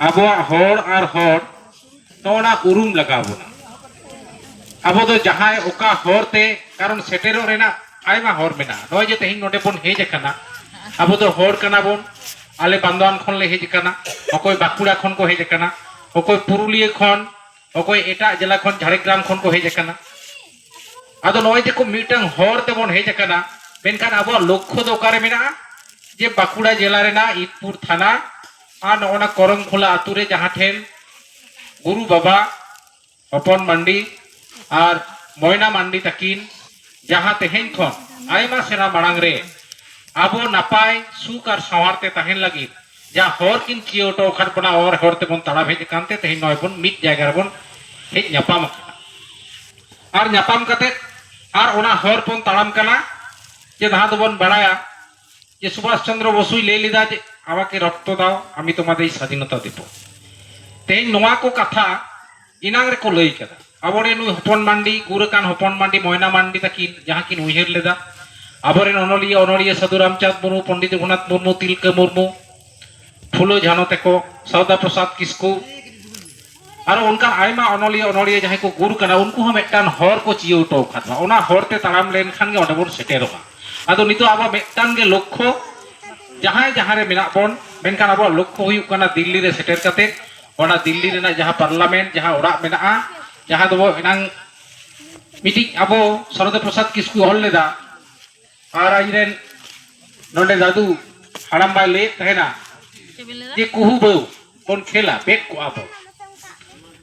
ᱟᱵᱚᱣᱟᱜ ᱦᱚᱲ ᱟᱨ ᱦᱚᱲ ᱱᱚᱜᱼᱚ ᱱᱟ ᱩᱨᱩᱢ ᱞᱟᱜᱟᱣ ᱵᱚᱱᱟ᱾ ᱟᱵᱚ ᱫᱚ ᱡᱟᱦᱟᱸᱭ ᱚᱠᱟ ᱦᱚᱨ ᱛᱮ, ᱠᱟᱨᱚᱱ ᱥᱮᱴᱮᱨᱚᱜ ᱨᱮᱱᱟᱜ ᱟᱭᱢᱟ ᱦᱚᱨ ᱢᱮᱱᱟᱜᱼᱟ᱾ ᱱᱚᱜᱼᱚᱭ ᱡᱮ ᱛᱮᱦᱮᱧ ᱱᱚᱰᱮ ᱵᱚᱱ ᱦᱮᱡ ᱟᱠᱟᱱᱟ, ᱟᱵᱚ ᱫᱚ ᱦᱚᱲ ᱠᱟᱱᱟ ᱵᱚᱱ᱾ ᱟᱞᱮ ᱵᱟᱱᱫᱚᱣᱟᱱ ᱠᱷᱚᱱ ᱞᱮ ᱦᱮᱡ ᱟᱠᱟᱱᱟ, ᱚᱠᱚᱭ ᱵᱟᱸᱠᱩᱲᱟ ᱠᱷᱚᱱ ᱠᱚ ᱦᱮᱡ ᱟᱠᱟᱱᱟ, ᱚᱠᱚᱭ ᱯᱩᱨᱩᱞᱤᱭᱟᱹ ᱠᱷᱚᱱ, ᱚᱠᱚᱭ ᱮᱴᱟᱜ ᱡᱮᱞᱟ ᱠᱷᱚᱱ, ᱡᱷᱟᱲᱜᱨᱟᱢ ᱠᱷᱚᱱ ᱠᱚ ᱦᱮᱡ ᱟᱠᱟᱱᱟ᱾ ᱟᱫᱚ ᱱᱚᱜᱼᱚᱭ ᱡᱮ ᱠᱚ ᱢᱤᱫᱴᱟᱝ ᱦᱚᱨ ᱛᱮᱵᱚᱱ ᱦᱮᱡ ᱟᱠᱟᱱᱟ, ᱢᱮᱱᱠᱷᱟᱱ ᱟᱵᱚᱣᱟᱜ ᱞᱚᱠᱠᱷᱚ ᱫᱚ ᱚᱠᱟᱨᱮ ᱢᱮᱱᱟᱜᱼᱟ? ᱡᱮ ᱵᱟᱸᱠᱩᱲᱟ ᱡᱮᱞᱟ ᱨᱮᱱᱟᱜ ᱤᱫᱽᱯᱩᱨ ᱛᱷᱟᱱᱟ ᱟᱨ ᱱᱚᱜᱼᱚ ᱱᱟ ᱠᱚᱨᱚᱢ ᱠᱷᱳᱞᱟ ᱟᱛᱳ ᱨᱮ ᱡᱟᱦᱟᱸ ᱴᱷᱮᱱ ᱜᱩᱨᱩ ᱵᱟᱵᱟ ᱦᱚᱯᱚᱱ ᱢᱟᱱᱰᱤ ᱟᱨ ᱢᱚᱭᱱᱟ ᱢᱟᱱᱰᱤ ᱛᱟᱹᱠᱤᱱ ᱡᱟᱦᱟᱸ ᱛᱮᱦᱮᱧ ᱠᱷᱚᱱ ᱟᱭᱢᱟ ᱥᱮᱨᱢᱟ ᱢᱟᱲᱟᱝ ᱨᱮ ᱟᱵᱚ ᱱᱟᱯᱟᱭ ᱥᱩᱠ ᱟᱨ ᱥᱟᱶᱟᱨ ᱛᱮ ᱛᱟᱦᱮᱱ ᱞᱟᱹᱜᱤᱫ ᱡᱟᱦᱟᱸ ᱦᱚᱨ ᱠᱤᱱ ᱪᱤᱭᱟᱹ ᱦᱚᱴᱚ ᱟᱠᱟᱫ ᱵᱚᱱᱟ, ᱚᱱᱟ ᱦᱚᱨ ᱛᱮᱵᱚᱱ ᱛᱟᱲᱟᱢ ᱦᱮᱡ ᱟᱠᱟᱱ ᱛᱮ ᱛᱮᱦᱮᱧ ᱱᱚᱜᱼᱚᱭ ᱵᱚᱱ ᱢᱤᱫ ᱡᱟᱭᱜᱟ ᱨᱮᱵᱚᱱ ᱦᱮᱡ ᱧᱟᱯᱟᱢ ᱟᱠᱟᱱᱟ᱾ ᱟᱨ ᱧᱟᱯᱟᱢ ᱠᱟᱛᱮ ᱟᱨ ᱚᱱᱟ ᱦᱚᱨ ᱵᱚᱱ ᱛᱟᱲᱟᱢ ᱠᱟᱱᱟ, ᱡᱮ ᱡᱟᱦᱟᱸ ᱫᱚᱵᱚᱱ ᱵᱟᱲᱟᱭᱟ ᱡᱮ ᱥᱩᱵᱷᱟᱥ ᱪᱚᱱᱫᱨᱚ ᱵᱚᱥᱩᱭ ᱞᱟᱹᱭ ᱞᱮᱫᱟ ᱡᱮ, "আমাকে রক্ত দাও, আমি তোমাদের স্বাধীনতা দেব।" ᱛᱮᱦᱮᱧ ᱱᱚᱣᱟ ᱠᱚ ᱠᱟᱛᱷᱟ ᱮᱱᱟᱝ ᱨᱮᱠᱚ ᱞᱟᱹᱭ ᱠᱟᱫᱟ᱾ ᱟᱵᱚᱨᱮᱱ ᱱᱩᱭ ᱦᱚᱯᱚᱱ ᱢᱟᱱᱰᱤ, ᱜᱩᱨ ᱟᱠᱟᱱ ᱦᱚᱯᱚᱱ ᱢᱟᱱᱰᱤ, ᱢᱚᱭᱱᱟ ᱢᱟᱱᱰᱤ ᱛᱟᱹᱠᱤᱱ ᱡᱟᱦᱟᱸ ᱠᱤᱱ ᱩᱭᱦᱟᱹᱨ ᱞᱮᱫᱟ, ᱟᱵᱚᱨᱮᱱ ᱚᱱᱚᱞᱤᱭᱟᱹ, ᱚᱱᱚᱞᱤᱭᱟᱹ ᱥᱟᱹᱫᱷᱩ ᱨᱟᱢᱪᱟᱸᱫᱽ ᱢᱩᱨᱢᱩ, ᱯᱚᱱᱰᱤᱛ ᱨᱚᱜᱷᱩᱱᱟᱛᱷ ᱢᱩᱨᱢᱩ, ᱛᱤᱞᱠᱟᱹ ᱢᱩᱨᱢᱩ, ᱯᱷᱩᱞᱳ ᱡᱷᱟᱱᱚ ᱛᱟᱠᱚ, ᱥᱟᱨᱚᱫᱟ ᱯᱨᱚᱥᱟᱫᱽ ᱠᱤᱥᱠᱩ, ᱟᱨᱚ ᱚᱱᱠᱟᱱ ᱟᱭᱢᱟ ᱚᱱᱚᱞᱤᱭᱟᱹ, ᱚᱱᱚᱞᱤᱭᱟᱹ ᱡᱟᱦᱟᱸᱭ ᱠᱚ ᱜᱩᱨ ᱠᱟᱱᱟ, ᱩᱱᱠᱩ ᱦᱚᱸ ᱢᱤᱫᱴᱟᱝ ᱦᱚᱨ ᱠᱚ ᱪᱤᱭᱟᱹᱣ ᱦᱚᱴᱚ ᱟᱠᱟᱫ ᱵᱚᱱᱟ᱾ ᱚᱱᱟ ᱦᱚᱨ ᱛᱮ ᱛᱟᱲᱟᱢ ᱞᱮᱱᱠᱷᱟᱱ ᱜᱮ ᱚᱸᱰᱮ ᱵᱚᱱ ᱥᱮᱴᱮᱨᱚᱜᱼᱟ᱾ ᱟᱫᱚ ᱱᱤᱛᱚᱜ ᱟᱵᱚᱣᱟᱜ ᱢᱤᱫᱴᱟᱝ ᱜᱮ ᱞᱚᱠᱠᱷᱚ, ᱡᱟᱦᱟᱸᱭ ᱡᱟᱦᱟᱸ ᱨᱮ ᱢᱮᱱᱟᱜ ᱵᱚᱱ, ᱢᱮᱱᱠᱷᱟᱱ ᱟᱵᱚᱣᱟᱜ ᱞᱚᱠᱠᱷᱚ ᱦᱩᱭᱩᱜ ᱠᱟᱱᱟ ᱫᱤᱞᱞᱤ ᱨᱮ ᱥᱮᱴᱮᱨ ᱠᱟᱛᱮ ᱚᱱᱟ ᱫᱤᱞᱞᱤ ᱨᱮᱱᱟᱜ ᱡᱟᱦᱟᱸ ᱯᱟᱨᱞᱟᱢᱮᱱᱴ, ᱡᱟᱦᱟᱸ ᱚᱲᱟᱜ ᱢᱮᱱᱟᱜᱼᱟ, ᱡᱟᱦᱟᱸ ᱫᱚᱵᱚ ᱮᱱᱟᱝ ᱢᱤᱫᱴᱤᱡ ᱟᱵᱚ ᱥᱟᱨᱚᱫᱟ ᱯᱨᱚᱥᱟᱫᱽ ᱠᱤᱥᱠᱩ ᱚᱞ ᱞᱮᱫᱟ, ᱟᱨ ᱟᱡᱨᱮᱱ ᱱᱚᱰᱮ ᱫᱟᱫᱩ ᱦᱟᱲᱟᱢ ᱵᱟᱭ ᱞᱟᱹᱭᱮᱫ ᱛᱟᱦᱮᱱᱟ ᱪᱮᱫ ᱵᱮᱱ ᱞᱟᱹᱭᱫᱟ? ᱡᱮ ᱠᱩᱦᱩ ᱵᱟᱹᱣ ᱵᱚᱱ ᱠᱷᱮᱞᱟ, ᱵᱮᱫ ᱠᱚᱜᱼᱟ ᱵᱚᱱ᱾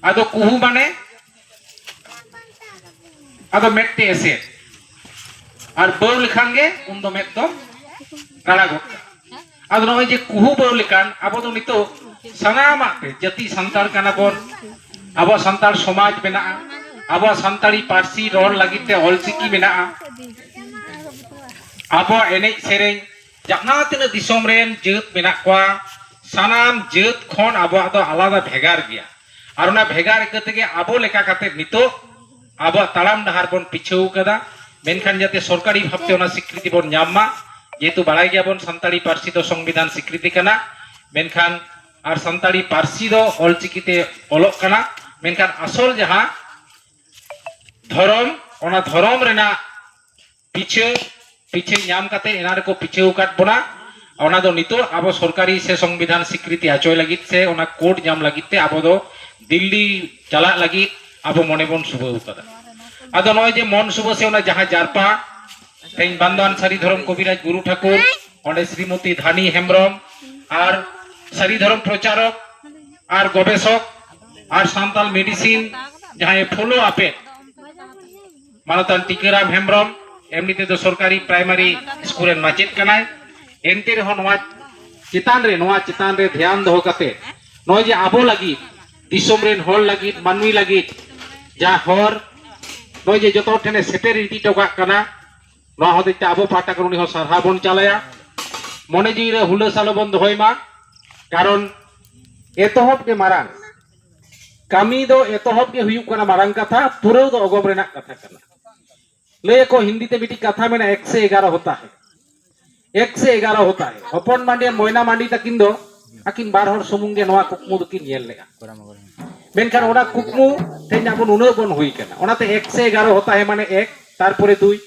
ᱟᱫᱚ ᱠᱩᱦᱩ ᱢᱟᱱᱮ ᱟᱫᱚ ᱢᱮᱫ ᱛᱮ ᱮᱥᱮᱫ, ᱟᱨ ᱵᱟᱹᱣ ᱞᱮᱠᱷᱟᱱ ᱜᱮ ᱩᱱᱫᱚ ᱢᱮᱫ ᱫᱚ ᱨᱟᱲᱟ ᱜᱚᱫ ᱠᱟᱜᱼᱟ᱾ ᱟᱫᱚ ᱱᱚᱜᱼᱚᱭ ᱡᱮ ᱠᱩᱦᱩ ᱵᱟᱹᱣ ᱞᱮᱠᱟᱱ, ᱟᱵᱚ ᱫᱚ ᱱᱤᱛᱚᱜ ᱥᱟᱱᱟᱢᱟᱜ ᱛᱮ ᱡᱟᱹᱛᱤ ᱥᱟᱱᱛᱟᱲ ᱠᱟᱱᱟ ᱵᱚᱱ, ᱟᱵᱚᱣᱟᱜ ᱥᱟᱱᱛᱟᱲ ᱥᱚᱢᱟᱡᱽ ᱢᱮᱱᱟᱜᱼᱟ, ᱟᱵᱚᱣᱟᱜ ᱥᱟᱱᱛᱟᱲᱤ ᱯᱟᱹᱨᱥᱤ ᱨᱚᱲ ᱞᱟᱹᱜᱤᱫ ᱛᱮ ᱚᱞᱪᱤᱠᱤ ᱢᱮᱱᱟᱜᱼᱟ, ᱟᱵᱚᱣᱟᱜ ᱮᱱᱮᱡ ᱥᱮᱨᱮᱧ ᱡᱟᱦᱟᱸ ᱛᱤᱱᱟᱹᱜ ᱫᱤᱥᱚᱢ ᱨᱮᱱ ᱡᱟᱹᱛ ᱢᱮᱱᱟᱜ ᱠᱚᱣᱟ, ᱥᱟᱱᱟᱢ ᱡᱟᱹᱛ ᱠᱷᱚᱱ ᱟᱵᱚᱣᱟᱜ ᱫᱚ ᱟᱞᱟᱫᱟ ᱵᱷᱮᱜᱟᱨ ᱜᱮᱭᱟ᱾ ᱟᱨ ᱚᱱᱟ ᱵᱷᱮᱜᱟᱨ ᱤᱠᱟᱹ ᱛᱮᱜᱮ ᱟᱵᱚ ᱞᱮᱠᱟ ᱠᱟᱛᱮ ᱱᱤᱛᱚᱜ ᱟᱵᱚᱣᱟᱜ ᱛᱟᱲᱟᱢ ᱰᱟᱦᱟᱨ ᱵᱚᱱ ᱯᱤᱪᱷᱟᱹᱣ ᱠᱟᱫᱟ᱾ ᱢᱮᱱᱠᱷᱟᱱ ᱡᱟᱛᱮ ᱥᱚᱨᱠᱟᱨᱤ ᱵᱷᱟᱵᱽᱛᱮ ᱚᱱᱟ ᱥᱤᱠᱨᱤᱛᱤ ᱵᱚᱱ ᱧᱟᱢ ᱢᱟ, ᱡᱮᱦᱮᱛᱩ ᱵᱟᱲᱟᱭ ᱜᱮᱭᱟᱵᱚᱱ ᱥᱟᱱᱛᱟᱲᱤ ᱯᱟᱹᱨᱥᱤ ᱫᱚ ᱥᱚᱝᱵᱤᱫᱷᱟᱱ ᱥᱤᱠᱨᱤᱛᱤ ᱠᱟᱱᱟ, ᱢᱮᱱᱠᱷᱟᱱ ᱟᱨ ᱥᱟᱱᱛᱟᱲᱤ ᱯᱟᱹᱨᱥᱤ ᱫᱚ ᱚᱞᱪᱤᱠᱤ ᱛᱮ ᱚᱞᱚᱜ ᱠᱟᱱᱟ, ᱢᱮᱱᱠᱷᱟᱱ ᱟᱥᱚᱞ ᱡᱟᱦᱟᱸ ᱫᱷᱚᱨᱚᱢ, ᱚᱱᱟ ᱫᱷᱚᱨᱚᱢ ᱨᱮᱱᱟᱜ ᱯᱤᱪᱷᱟᱹ, ᱯᱤᱪᱷᱟᱹ ᱧᱟᱢ ᱠᱟᱛᱮ ᱮᱱᱟ ᱨᱮᱠᱚ ᱯᱤᱪᱷᱟᱹᱣ ᱟᱠᱟᱫ ᱵᱚᱱᱟ᱾ ᱚᱱᱟ ᱫᱚ ᱱᱤᱛᱚᱜ ᱟᱵᱚ ᱥᱚᱨᱠᱟᱨᱤ ᱥᱮ ᱥᱚᱝᱵᱤᱫᱷᱟᱱ ᱥᱤᱠᱨᱤᱛᱤ ᱦᱚᱪᱚᱭ ᱞᱟᱹᱜᱤᱫ ᱥᱮ ᱚᱱᱟ ᱠᱳᱰ ᱧᱟᱢ ᱞᱟᱹᱜᱤᱫ ᱛᱮ ᱟᱵᱚ ᱫᱚ ᱫᱤᱞᱞᱤ ᱪᱟᱞᱟᱜ ᱞᱟᱹᱜᱤᱫ ᱟᱵᱚ ᱢᱚᱱᱮ ᱵᱚᱱ ᱥᱩᱵᱷᱟᱹᱣ ᱠᱟᱫᱟ᱾ ᱟᱫᱚ ᱱᱚᱜᱼᱚᱭ ᱡᱮ ᱢᱚᱱ ᱥᱩᱵᱷᱟᱹ ᱥᱮ ᱚᱱᱟ ᱡᱟᱦᱟᱸ ᱡᱟᱨᱯᱟ, ᱛᱮᱦᱮᱧ ᱵᱟᱱᱫᱚᱣᱟᱱ ᱥᱟᱹᱨᱤ ᱫᱷᱚᱨᱚᱢ ᱠᱚᱵᱤᱨᱟᱡᱽ ᱜᱩᱨᱩ ᱴᱷᱟᱹᱠᱩᱨ, ᱚᱸᱰᱮ ᱥᱨᱤᱢᱚᱛᱤ ᱫᱷᱟᱱᱤ ᱦᱮᱢᱵᱨᱚᱢ, ᱟᱨ ᱥᱟᱹᱨᱤ ᱫᱷᱚᱨᱚᱢ ᱯᱨᱚᱪᱟᱨᱚᱠ ᱟᱨ ᱜᱚᱵᱮᱥᱚᱠ ᱟᱨ ᱥᱟᱱᱛᱟᱞ ᱢᱮᱰᱤᱥᱤᱱ ᱡᱟᱦᱟᱸᱭ ᱯᱷᱚᱞᱳ ᱟᱯᱮ ᱢᱟᱱᱚᱛᱟᱱ ᱴᱤᱠᱟᱹᱨᱟᱢ ᱦᱮᱢᱵᱨᱚᱢ, ᱮᱢᱱᱤ ᱛᱮᱫᱚ ᱥᱚᱨᱠᱟᱨᱤ ᱯᱨᱟᱭᱢᱟᱨᱤ ᱥᱠᱩᱞ ᱨᱮᱱ ᱢᱟᱪᱮᱫ ᱠᱟᱱᱟᱭ᱾ ᱮᱱᱛᱮ ᱨᱮᱦᱚᱸ ᱱᱚᱣᱟ ᱪᱮᱛᱟᱱ ᱨᱮ, ᱱᱚᱣᱟ ᱪᱮᱛᱟᱱ ᱨᱮ ᱫᱷᱮᱭᱟᱱ ᱫᱚᱦᱚ ᱠᱟᱛᱮ ᱱᱚᱜᱼᱚᱭ ᱡᱮ ᱟᱵᱚ ᱞᱟᱹᱜᱤᱫ, ᱫᱤᱥᱚᱢ ᱨᱮᱱ ᱦᱚᱲ ᱞᱟᱹᱜᱤᱫ, ᱢᱟᱹᱱᱢᱤ ᱞᱟᱹᱜᱤᱫ ᱡᱟᱦᱟᱸ ᱦᱚᱨ, ᱱᱚᱜᱼᱚᱭ ᱡᱮ ᱡᱚᱛᱚ ᱦᱚᱲ ᱴᱷᱮᱱᱮ ᱥᱮᱴᱮᱨ ᱤᱫᱤ ᱦᱚᱴᱚ ᱠᱟᱜ ᱠᱟᱱᱟ, ᱱᱚᱣᱟ ᱦᱚᱛᱮᱡ ᱛᱮ ᱟᱵᱚ ᱯᱟᱦᱴᱟ ᱠᱷᱚᱱ ᱩᱱᱤ ᱦᱚᱸ ᱥᱟᱨᱦᱟᱣ ᱵᱚᱱ ᱪᱟᱞᱟᱭᱟ᱾ ᱢᱚᱱᱮ ᱡᱤᱣᱤ ᱨᱮ ᱦᱩᱞᱟᱹᱥ ᱟᱞᱚ ᱵᱚᱱ ᱫᱚᱦᱚᱭ ᱢᱟ, ᱠᱟᱨᱚᱱ ᱮᱛᱚᱦᱚᱵ ᱜᱮ ᱢᱟᱨᱟᱝ᱾ ᱠᱟᱹᱢᱤ ᱫᱚ ᱮᱛᱚᱦᱚᱵ ᱜᱮ ᱦᱩᱭᱩᱜ ᱠᱟᱱᱟ ᱢᱟᱨᱟᱝ ᱠᱟᱛᱷᱟ, ᱯᱩᱨᱟᱹᱣ ᱫᱚ ᱚᱜᱚᱢ ᱨᱮᱱᱟᱜ ᱠᱟᱛᱷᱟ ᱠᱟᱱᱟ᱾ ᱞᱟᱹᱭ ᱟᱠᱚ ᱦᱤᱱᱫᱤ ᱛᱮ ᱢᱤᱫᱴᱤᱡ ᱠᱟᱛᱷᱟ ᱢᱮᱱᱟᱜᱼᱟ, ᱮᱠ ᱥᱮ ᱮᱜᱟᱨᱚ ᱦᱳᱛᱟ ᱦᱮ, ᱮᱠ ᱥᱮ ᱮᱜᱟᱨᱚ ᱦᱳᱛᱟ ᱦᱮ᱾ ᱦᱚᱯᱚᱱ ᱢᱟᱱᱰᱤ ᱟᱨ ᱢᱚᱭᱱᱟ ᱢᱟᱱᱰᱤ ᱛᱟᱹᱠᱤᱱ ᱫᱚ ᱟᱹᱠᱤᱱ ᱵᱟᱨ ᱦᱚᱲ ᱥᱩᱢᱩᱝ ᱜᱮ ᱱᱚᱣᱟ ᱠᱩᱠᱢᱩ ᱫᱚᱠᱤᱱ ᱧᱮᱞ ᱞᱮᱜᱼᱟ᱾ ᱢᱮᱱᱠᱷᱟᱱ ᱚᱱᱟ ᱠᱩᱠᱢᱩ ᱛᱮᱦᱮᱧ ᱟᱵᱚ ᱱᱩᱱᱟᱹᱜ ᱵᱚᱱ ᱦᱩᱭ ᱠᱟᱱᱟ᱾ ᱚᱱᱟᱛᱮ ᱮᱠ ᱥᱮ ᱮᱜᱟᱨᱚ ᱦᱳᱛᱟ ᱦᱮ ᱢᱟᱱᱮ ᱮᱠ, ᱛᱟᱨᱯᱚᱨᱮ ᱫᱩᱭ,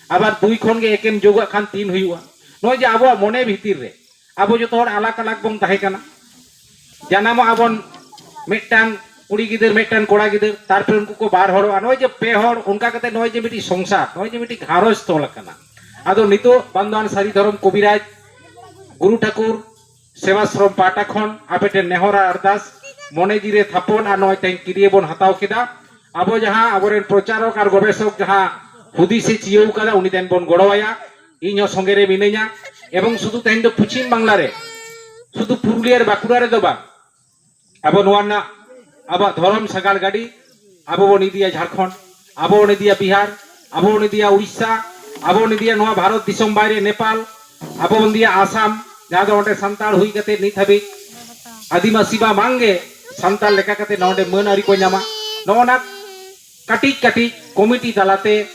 ᱟᱵᱟᱨ ᱫᱩᱭ ᱠᱷᱚᱱ ᱜᱮ ᱮᱠᱮᱢ ᱡᱳᱜᱟᱜ ᱠᱷᱟᱱ ᱛᱤᱱ ᱦᱩᱭᱩᱜᱼᱟ᱾ ᱱᱚᱜᱼᱚᱭ ᱡᱮ ᱟᱵᱚᱣᱟᱜ ᱢᱚᱱᱮ ᱵᱷᱤᱛᱤᱨ ᱨᱮ ᱟᱵᱚ ᱡᱚᱛᱚ ᱦᱚᱲ ᱟᱞᱟᱜᱽ ᱟᱞᱟᱜᱽ ᱵᱚᱱ ᱛᱟᱦᱮᱸ ᱠᱟᱱᱟ, ᱡᱟᱱᱟᱢᱚᱜ ᱟᱵᱚᱱ, ᱢᱤᱫᱴᱟᱝ ᱠᱩᱲᱤ ᱜᱤᱫᱟᱹᱨ, ᱢᱤᱫᱴᱟᱝ ᱠᱚᱲᱟ ᱜᱤᱫᱟᱹᱨ, ᱛᱟᱨᱯᱚᱨᱮ ᱩᱱᱠᱩ ᱠᱚ ᱵᱟᱨ ᱦᱚᱲᱚᱜᱼᱟ᱾ ᱱᱚᱜᱼᱚᱭ ᱡᱮ ᱯᱮ ᱦᱚᱲ, ᱚᱱᱠᱟ ᱠᱟᱛᱮ ᱱᱚᱜᱼᱚᱭ ᱡᱮ ᱢᱤᱫᱴᱤᱡ ᱥᱚᱝᱥᱟᱨ, ᱱᱚᱜᱼᱚᱭ ᱡᱮ ᱢᱤᱫᱴᱤᱡ ᱜᱷᱟᱨᱚᱸᱡᱽ ᱛᱚᱞ ᱟᱠᱟᱱᱟ᱾ ᱟᱫᱚ ᱱᱤᱛᱚᱜ ᱵᱟᱱᱫᱳᱣᱟᱱ ᱥᱟᱹᱨᱤ ᱫᱷᱚᱨᱚᱢ ᱠᱚᱵᱤᱨᱟᱡᱽ ᱜᱩᱨᱩ ᱴᱷᱟᱹᱠᱩᱨ ᱥᱮᱵᱟᱥᱨᱚᱢ ᱯᱟᱦᱴᱟ ᱠᱷᱚᱱ ᱟᱯᱮ ᱴᱷᱮᱱ ᱱᱮᱦᱚᱨ ᱟᱨ ᱟᱨᱫᱟᱥ, ᱢᱚᱱᱮ ᱡᱤᱣᱤ ᱨᱮ ᱛᱷᱟᱯᱚᱱ ᱟᱨ ᱱᱚᱜᱼᱚᱭ ᱛᱮᱦᱮᱧ ᱠᱤᱨᱤᱭᱟᱹ ᱵᱚᱱ ᱦᱟᱛᱟᱣ ᱠᱮᱫᱟ᱾ ᱟᱵᱚ ᱡᱟᱦᱟᱸ ᱟᱵᱚᱨᱮᱱ ᱯᱨᱚᱪᱟᱨᱚᱠ ᱟᱨ ᱜᱚᱵᱮᱥᱚᱠ ᱡᱟᱦᱟᱸ ᱦᱩᱫᱤᱥ ᱮ ᱪᱤᱭᱟᱹᱣ ᱠᱟᱫᱟ, ᱩᱱᱤ ᱴᱷᱮᱱ ᱵᱚᱱ ᱜᱚᱲᱚ ᱟᱭᱟ᱾ ᱤᱧ ᱦᱚᱸ ᱥᱚᱸᱜᱮ ᱨᱮ ᱢᱤᱱᱟᱹᱧᱟ᱾ ᱮᱵᱚᱝ ᱥᱩᱫᱷᱩ ᱛᱮᱦᱮᱧ ᱫᱚ ᱯᱚᱪᱷᱤᱢ ᱵᱟᱝᱞᱟ ᱨᱮ, ᱥᱩᱫᱷᱩ ᱯᱩᱨᱩᱞᱤᱭᱟᱹ ᱟᱨ ᱵᱟᱸᱠᱩᱲᱟ ᱨᱮᱫᱚ ᱵᱟᱝ, ᱟᱵᱚ ᱱᱚᱣᱟ ᱨᱮᱱᱟᱜ ᱟᱵᱚᱣᱟᱜ ᱫᱷᱚᱨᱚᱢ ᱥᱟᱜᱟᱲ ᱜᱟᱹᱰᱤ ᱟᱵᱚ ᱵᱚᱱ ᱤᱫᱤᱭᱟ ᱡᱷᱟᱲᱠᱷᱚᱸᱰ, ᱟᱵᱚ ᱵᱚᱱ ᱤᱫᱤᱭᱟ ᱵᱤᱦᱟᱨ, ᱟᱵᱚ ᱵᱚᱱ ᱤᱫᱤᱭᱟ ᱩᱲᱤᱥᱥᱟ, ᱟᱵᱚ ᱵᱚᱱ ᱤᱫᱤᱭᱟ ᱱᱚᱣᱟ ᱵᱷᱟᱨᱚᱛ ᱫᱤᱥᱚᱢ ᱵᱟᱭᱨᱮ ᱱᱮᱯᱟᱞ, ᱟᱵᱚ ᱵᱚᱱ ᱤᱫᱤᱭᱟ ᱟᱥᱟᱢ, ᱡᱟᱦᱟᱸ ᱫᱚ ᱚᱸᱰᱮ ᱥᱟᱱᱛᱟᱲ ᱦᱩᱭ ᱠᱟᱛᱮ ᱱᱤᱛ ᱦᱟᱹᱵᱤᱡ ᱟᱹᱫᱤᱵᱟᱹᱥᱤ ᱢᱟ ᱵᱟᱝᱜᱮ, ᱥᱟᱱᱛᱟᱲ ᱞᱮᱠᱟ ᱠᱟᱛᱮ ᱱᱚᱰᱮ ᱢᱟᱹᱱ ᱟᱹᱨᱤ ᱠᱚ ᱧᱟᱢᱟ᱾ ᱱᱚᱜᱼᱚ ᱱᱟ ᱠᱟᱹᱴᱤᱡ ᱠᱟᱹᱴᱤᱡ ᱠᱚᱢᱤᱴᱤ ᱛᱟᱞᱟᱛᱮ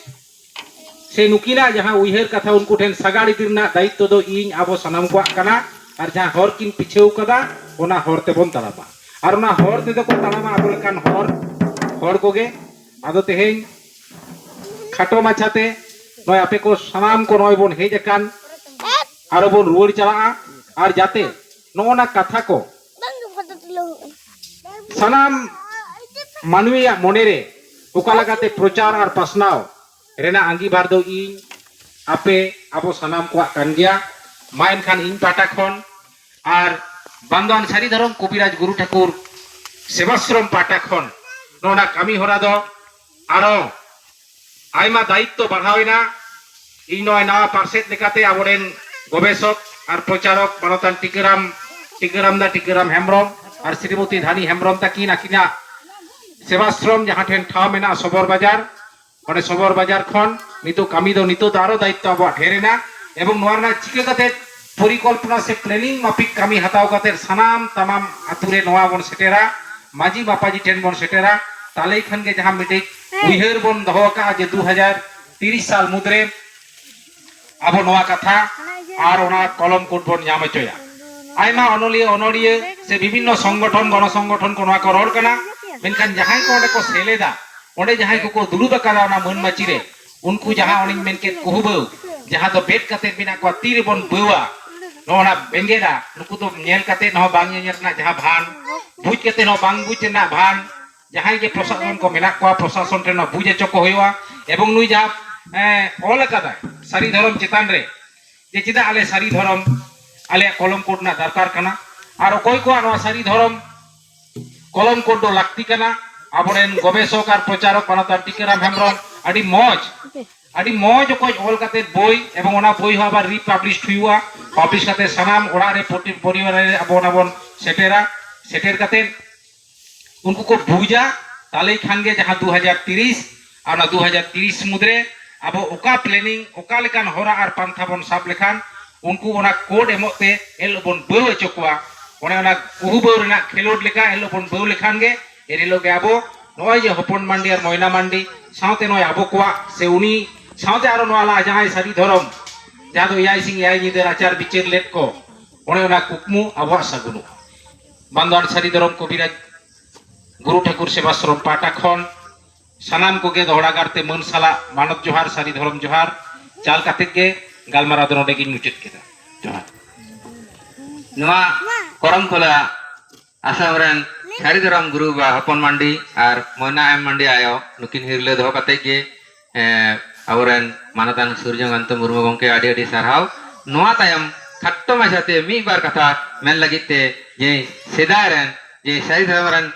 ᱥᱮ ᱱᱩᱠᱤᱱᱟᱜ ᱡᱟᱦᱟᱸ ᱩᱭᱦᱟᱹᱨ ᱠᱟᱛᱷᱟ, ᱩᱱᱠᱩ ᱴᱷᱮᱱ ᱥᱟᱜᱟᱲ ᱤᱫᱤ ᱨᱮᱱᱟᱜ ᱫᱟᱭᱤᱛᱛᱚ ᱫᱚ ᱤᱧ ᱟᱵᱚ ᱥᱟᱱᱟᱢ ᱠᱚᱣᱟᱜ ᱠᱟᱱᱟ᱾ ᱟᱨ ᱡᱟᱦᱟᱸ ᱦᱚᱨ ᱠᱤᱱ ᱯᱤᱪᱷᱟᱹᱣ ᱠᱟᱫᱟ, ᱚᱱᱟ ᱦᱚᱨ ᱛᱮᱵᱚᱱ ᱛᱟᱲᱟᱢᱟ᱾ ᱟᱨ ᱚᱱᱟ ᱦᱚᱨ ᱛᱮᱫᱚ ᱠᱚ ᱛᱟᱲᱟᱢᱟ ᱟᱵᱚ ᱞᱮᱠᱟᱱ ᱦᱚᱲ, ᱦᱚᱲ ᱠᱚᱜᱮ᱾ ᱟᱫᱚ ᱛᱮᱦᱮᱧ ᱠᱷᱟᱴᱚ ᱢᱟᱪᱷᱟᱛᱮ ᱱᱚᱜᱼᱚᱭ ᱟᱯᱮ ᱠᱚ ᱥᱟᱱᱟᱢ ᱠᱚ ᱱᱚᱜᱼᱚᱭ ᱵᱚᱱ ᱦᱮᱡ ᱟᱠᱟᱱ, ᱟᱨᱚ ᱵᱚᱱ ᱨᱩᱣᱟᱹᱲ ᱪᱟᱞᱟᱜᱼᱟ᱾ ᱟᱨ ᱡᱟᱛᱮ ᱱᱚᱜᱼᱚ ᱱᱟ ᱠᱟᱛᱷᱟ ᱠᱚ ᱥᱟᱱᱟᱢ ᱢᱟᱹᱱᱢᱤᱭᱟᱜ ᱢᱚᱱᱮᱨᱮ ᱚᱠᱟ ᱞᱮᱠᱟᱛᱮ ᱯᱨᱚᱪᱟᱨ ᱟᱨ ᱯᱟᱥᱱᱟᱣ ᱨᱮᱱᱟᱜ ᱟᱸᱜᱤᱵᱷᱟᱨ ᱫᱚ ᱤᱧ ᱟᱯᱮ ᱟᱵᱚ ᱥᱟᱱᱟᱢ ᱠᱚᱣᱟᱜ ᱠᱟᱱ ᱜᱮᱭᱟ᱾ ᱢᱟ ᱮᱱᱠᱷᱟᱱ ᱤᱧ ᱯᱟᱦᱴᱟ ᱠᱷᱚᱱ ᱟᱨ ᱵᱟᱱᱫᱳᱣᱟᱱ ᱥᱟᱹᱨᱤ ᱫᱷᱚᱨᱚᱢ ᱠᱚᱵᱤᱨᱟᱡᱽ ᱜᱩᱨᱩ ᱴᱷᱟᱹᱠᱩᱨ ᱥᱮᱵᱟᱥᱨᱚᱢ ᱯᱟᱦᱴᱟ ᱠᱷᱚᱱ ᱱᱚᱣᱟ ᱠᱟᱹᱢᱤ ᱦᱚᱨᱟ ᱫᱚ ᱟᱨᱚ ᱟᱭᱢᱟ ᱫᱟᱭᱤᱛᱛᱚ ᱵᱟᱲᱦᱟᱣ ᱮᱱᱟ᱾ ᱤᱧ ᱱᱚᱜᱼᱚᱭ ᱱᱟᱣᱟ ᱯᱟᱨᱥᱮᱛ ᱞᱮᱠᱟᱛᱮ ᱟᱵᱚᱨᱮᱱ ᱜᱚᱵᱮᱥᱚᱠ ᱟᱨ ᱯᱨᱚᱪᱟᱨᱚᱠ ᱢᱟᱱᱚᱛᱟᱱ ᱴᱤᱠᱟᱹᱨᱟᱢ, ᱴᱤᱠᱟᱹᱨᱟᱢ ᱫᱟ ᱴᱤᱠᱟᱹᱨᱟᱢ ᱦᱮᱢᱵᱨᱚᱢ ᱟᱨ ᱥᱨᱤᱢᱚᱛᱤ ᱫᱷᱟᱱᱤ ᱦᱮᱢᱵᱨᱚᱢ ᱛᱟᱹᱠᱤᱱ, ᱟᱹᱠᱤᱱᱟᱜ ᱥᱮᱵᱟᱥᱨᱚᱢ ᱡᱟᱦᱟᱸ ᱴᱷᱮᱱ ᱴᱷᱟᱶ ᱢᱮᱱᱟᱜᱼᱟ ᱥᱚᱵᱚᱨ ᱵᱟᱡᱟᱨ, ᱚᱸᱰᱮ ᱥᱚᱵᱚᱨ ᱵᱟᱡᱟᱨ ᱠᱷᱚᱱ ᱱᱤᱛᱚᱜ ᱠᱟᱹᱢᱤ ᱫᱚ, ᱱᱤᱛᱚᱜ ᱫᱚ ᱟᱨᱚ ᱫᱟᱭᱤᱛᱛᱚ ᱟᱵᱚᱣᱟᱜ ᱰᱷᱮᱨ ᱮᱱᱟ᱾ ᱮᱵᱚᱝ ᱱᱚᱣᱟ ᱨᱮᱱᱟᱜ ᱪᱤᱠᱟᱹ ᱠᱟᱛᱮ ᱯᱚᱨᱤᱠᱚᱞᱯᱚᱱᱟ ᱥᱮ ᱯᱞᱮᱱᱤᱝ ᱢᱟᱯᱷᱤᱠ ᱠᱟᱹᱢᱤ ᱦᱟᱛᱟᱣ ᱠᱟᱛᱮ ᱥᱟᱱᱟᱢ ᱛᱟᱢᱟᱢ ᱟᱛᱩ ᱨᱮ ᱱᱚᱣᱟ ᱵᱚᱱ ᱥᱮᱴᱮᱨᱟ, ᱢᱟᱹᱡᱷᱤ ᱢᱟᱯᱟᱡᱷᱤ ᱴᱷᱮᱱ ᱵᱚᱱ ᱥᱮᱴᱮᱨᱟ᱾ ᱛᱟᱦᱞᱮ ᱠᱷᱟᱱ ᱜᱮ ᱡᱟᱦᱟᱸ ᱢᱤᱫᱴᱤᱡ ᱩᱭᱦᱟᱹᱨ ᱵᱚᱱ ᱫᱚᱦᱚ ᱟᱠᱟᱫᱼᱟ ᱡᱮ ᱫᱩ ᱦᱟᱡᱟᱨ ᱛᱤᱨᱤᱥ ᱥᱟᱞ ᱢᱩᱫᱽᱨᱮ ᱟᱵᱚ ᱱᱚᱣᱟ ᱠᱟᱛᱷᱟ ᱟᱨ ᱚᱱᱟ ᱠᱚᱞᱚᱢ ᱠᱳᱰ ᱵᱚᱱ ᱧᱟᱢ ᱦᱚᱪᱚᱭᱟ᱾ ᱟᱭᱢᱟ ᱚᱱᱚᱞᱤᱭᱟᱹ, ᱚᱱᱚᱲᱤᱭᱟᱹ ᱥᱮ ᱵᱤᱵᱷᱤᱱᱱᱚ ᱥᱚᱝᱜᱚᱴᱷᱚᱱ, ᱜᱚᱱᱚ ᱥᱚᱝᱜᱚᱴᱷᱚᱱ ᱠᱚ ᱱᱚᱣᱟ ᱠᱚ ᱨᱚᱲ ᱠᱟᱱᱟ, ᱢᱮᱱᱠᱷᱟᱱ ᱡᱟᱦᱟᱸᱭ ᱠᱚ ᱚᱸᱰᱮ ᱠᱚ ᱥᱮᱞᱮᱫᱟ, ᱚᱸᱰᱮ ᱡᱟᱦᱟᱸᱭ ᱠᱚᱠᱚ ᱫᱩᱲᱩᱵ ᱟᱠᱟᱫᱟ ᱚᱱᱟ ᱢᱟᱹᱱ ᱢᱟᱹᱪᱤ ᱨᱮ, ᱩᱱᱠᱩ ᱡᱟᱦᱟᱸ ᱚᱱᱮᱧ ᱢᱮᱱ ᱠᱮᱫ ᱠᱩᱦᱩᱵᱟᱹᱣ, ᱡᱟᱦᱟᱸ ᱫᱚ ᱵᱮᱫ ᱠᱟᱛᱮ ᱢᱮᱱᱟᱜ ᱠᱚᱣᱟ, ᱛᱤ ᱨᱮᱵᱚᱱ ᱵᱟᱹᱣᱟ, ᱱᱚᱜᱼᱚ ᱱᱟ ᱵᱮᱸᱜᱮᱫᱟ, ᱱᱩᱠᱩ ᱫᱚ ᱧᱮᱞ ᱠᱟᱛᱮ ᱦᱚᱸ ᱵᱟᱝ ᱧᱮᱧᱮᱞ ᱨᱮᱱᱟᱜ ᱡᱟᱦᱟᱸ ᱵᱷᱟᱱ, ᱵᱩᱡᱽ ᱠᱟᱛᱮ ᱦᱚᱸ ᱵᱟᱝ ᱵᱩᱡᱽ ᱨᱮᱱᱟᱜ ᱵᱷᱟᱱ, ᱡᱟᱦᱟᱸᱭ ᱜᱮ ᱯᱨᱚᱥᱟᱥᱚᱱ ᱠᱚ ᱢᱮᱱᱟᱜ ᱠᱚᱣᱟ, ᱯᱨᱚᱥᱟᱥᱚᱱ ᱴᱷᱮᱱ ᱚᱱᱟ ᱵᱩᱡᱽ ᱦᱚᱪᱚ ᱠᱚ ᱦᱩᱭᱩᱜᱼᱟ᱾ ᱮᱵᱚᱝ ᱱᱩᱭ ᱡᱟᱦᱟᱸ, ᱮᱸ, ᱚᱞ ᱟᱠᱟᱫᱟᱭ ᱥᱟᱹᱨᱤ ᱫᱷᱚᱨᱚᱢ ᱪᱮᱛᱟᱱ ᱨᱮ, ᱡᱮ ᱪᱮᱫᱟᱜ ᱟᱞᱮ ᱥᱟᱹᱨᱤ ᱫᱷᱚᱨᱚᱢ, ᱟᱞᱮᱭᱟᱜ ᱠᱚᱞᱚᱢ ᱠᱳᱰ ᱨᱮᱱᱟᱜ ᱫᱚᱨᱠᱟᱨ ᱠᱟᱱᱟ, ᱟᱨ ᱚᱠᱚᱭ ᱠᱚᱣᱟᱜ ᱱᱚᱣᱟ ᱥᱟᱹᱨᱤ ᱫᱷᱚᱨᱚᱢ ᱠᱚᱞᱚᱢ ᱠᱳᱰ ᱫᱚ ᱞᱟᱹᱠᱛᱤ ᱠᱟᱱᱟ, ᱟᱵᱚᱨᱮᱱ ᱜᱚᱵᱮᱥᱚᱠ ᱟᱨ ᱯᱨᱚᱪᱟᱨᱚᱠ ᱢᱟᱱᱚᱛᱟᱱ ᱴᱤᱠᱟᱹᱨᱟᱢ ᱦᱮᱢᱵᱨᱚᱢ, ᱟᱹᱰᱤ ᱢᱚᱡᱽ, ᱟᱹᱰᱤ ᱢᱚᱡᱽ ᱚᱠᱚᱡ ᱚᱞ ᱠᱟᱛᱮ ᱵᱳᱭ, ᱮᱵᱚᱝ ᱚᱱᱟ ᱵᱳᱭ ᱦᱚᱸ ᱟᱵᱟᱨ ᱨᱤᱯᱟᱵᱽᱞᱤᱥᱰ ᱦᱩᱭᱩᱜᱼᱟ᱾ ᱯᱟᱵᱽᱞᱤᱥ ᱠᱟᱛᱮ ᱥᱟᱱᱟᱢ ᱚᱲᱟᱜ ᱨᱮ, ᱯᱨᱚᱛᱤ ᱯᱚᱨᱤᱵᱟᱨ ᱨᱮ ᱟᱵᱚ ᱚᱱᱟ ᱵᱚᱱ ᱥᱮᱴᱮᱨᱟ᱾ ᱥᱮᱴᱮᱨ ᱠᱟᱛᱮ ᱩᱱᱠᱩ ᱠᱚ ᱵᱩᱡᱟ, ᱛᱟᱦᱞᱮ ᱠᱷᱟᱱ ᱜᱮ ᱡᱟᱦᱟᱸ ᱫᱩ ᱦᱟᱡᱟᱨ ᱛᱤᱨᱤᱥ ᱟᱨ ᱚᱱᱟ ᱫᱩ ᱦᱟᱡᱟᱨ ᱛᱤᱨᱤᱥ ᱢᱩᱫᱽᱨᱮ ᱟᱵᱚ ᱚᱠᱟ ᱯᱞᱮᱱᱤᱝ, ᱚᱠᱟ ᱞᱮᱠᱟᱱ ᱦᱚᱨᱟ ᱟᱨ ᱯᱟᱱᱛᱷᱟ ᱵᱚᱱ ᱥᱟᱵ ᱞᱮᱠᱷᱟᱱ ᱩᱱᱠᱩ ᱚᱱᱟ ᱠᱳᱰ ᱮᱢᱚᱜ ᱛᱮ ᱮᱱᱦᱤᱞᱳᱜ ᱵᱚᱱ ᱵᱟᱹᱣ ᱦᱚᱪᱚ ᱠᱚᱣᱟ᱾ ᱚᱱᱮ ᱚᱱᱟ ᱠᱩᱦᱩ ᱵᱟᱹᱣ ᱨᱮᱱᱟᱜ ᱠᱷᱮᱞᱳᱰ ᱞᱮᱠᱟ ᱮᱱᱦᱤᱞᱳᱜ ᱵᱚᱱ ᱵᱟᱹᱣ ᱞᱮᱠᱷᱟᱱ ᱜᱮ ᱮᱱ ᱦᱤᱞᱳᱜ ᱜᱮ ᱟᱵᱚ ᱱᱚᱜᱼᱚᱭ ᱡᱮ ᱦᱚᱯᱚᱱ ᱢᱟᱱᱰᱤ ᱟᱨ ᱢᱚᱭᱱᱟ ᱢᱟᱱᱰᱤ ᱥᱟᱶᱛᱮ ᱱᱚᱜᱼᱚᱭ ᱟᱵᱚ ᱠᱚᱣᱟᱜ ᱥᱮ ᱩᱱᱤ ᱥᱟᱶᱛᱮ ᱟᱨᱚ ᱱᱚᱣᱟ ᱞᱟᱦᱟ ᱡᱟᱦᱟᱸᱭ ᱥᱟᱹᱨᱤ ᱫᱷᱚᱨᱚᱢ, ᱡᱟᱦᱟᱸ ᱫᱚ ᱮᱭᱟᱭ ᱥᱤᱧ ᱮᱭᱟᱭ ᱧᱤᱫᱟᱹ ᱨᱟᱪᱟᱨ ᱵᱤᱪᱟᱹᱨ ᱞᱮᱫ ᱠᱚ, ᱚᱱᱮ ᱚᱱᱟ ᱠᱩᱠᱢᱩ ᱟᱵᱚᱣᱟᱜ ᱥᱟᱹᱜᱩᱱᱚᱜᱼᱟ᱾ ᱵᱟᱝ ᱫᱚ ᱟᱨ ᱥᱟᱹᱨᱤ ᱫᱷᱚᱨᱚᱢ ᱠᱚᱵᱤᱨᱟᱡᱽ ᱜᱩᱨᱩ ᱴᱷᱟᱹᱠᱩᱨ ᱥᱮᱵᱟᱥᱨᱚᱢ ᱯᱟᱦᱴᱟ ᱠᱷᱚᱱ ᱥᱟᱱᱟᱢ ᱠᱚᱜᱮ ᱫᱚᱦᱲᱟ ᱜᱟᱨᱛᱮ ᱢᱟᱹᱱ ᱥᱟᱞᱟᱜ ᱢᱟᱱᱚᱛ ᱡᱚᱦᱟᱨ, ᱥᱟᱹᱨᱤ ᱫᱷᱚᱨᱚᱢ ᱡᱚᱦᱟᱨ ᱪᱟᱞ ᱠᱟᱛᱮ ᱜᱮ ᱜᱟᱞᱢᱟᱨᱟᱣ ᱫᱚ ᱱᱚᱰᱮ ᱜᱤᱧ ᱢᱩᱪᱟᱹᱫ ᱠᱮᱫᱟ᱾ ᱡᱚᱦᱟᱨ᱾ ᱱᱚᱣᱟ ᱠᱚᱨᱚᱢ ᱠᱷᱚᱞᱟ ᱟᱥᱟᱢ ᱨᱮᱱ ᱥᱟᱹᱨᱤ ᱫᱷᱚᱨᱚᱢ ᱜᱩᱨᱩ ᱵᱟ ᱦᱚᱯᱚᱱ ᱢᱟᱱᱰᱤ ᱟᱨ ᱢᱚᱭᱱᱟ ᱮᱢ ᱢᱟᱱᱰᱤ ᱟᱭᱳ ᱱᱩᱠᱤᱱ ᱦᱤᱨᱞᱟᱹ ᱫᱚᱦᱚ ᱠᱟᱛᱮ ᱜᱮ, ᱮ, ᱟᱵᱚᱨᱮᱱ ᱢᱟᱱᱚᱛᱟᱱ ᱥᱩᱨᱡᱚᱠᱟᱱᱛᱚ ᱢᱩᱨᱢᱩ ᱜᱚᱢᱠᱮ ᱟᱹᱰᱤ ᱟᱹᱰᱤ ᱥᱟᱨᱦᱟᱣ᱾ ᱱᱚᱣᱟ ᱛᱟᱭᱚᱢ ᱠᱷᱟᱴᱚ ᱢᱟᱪᱷᱟᱛᱮ ᱢᱤᱫ ᱵᱟᱨ ᱠᱟᱛᱷᱟ ᱢᱮᱱ ᱞᱟᱹᱜᱤᱫ ᱛᱮ ᱡᱮ ᱥᱮᱫᱟᱭ ᱨᱮᱱ ᱡᱮ ᱥᱟᱹᱨᱤ ᱫᱷᱚᱨᱚᱢ ᱨᱮᱱ,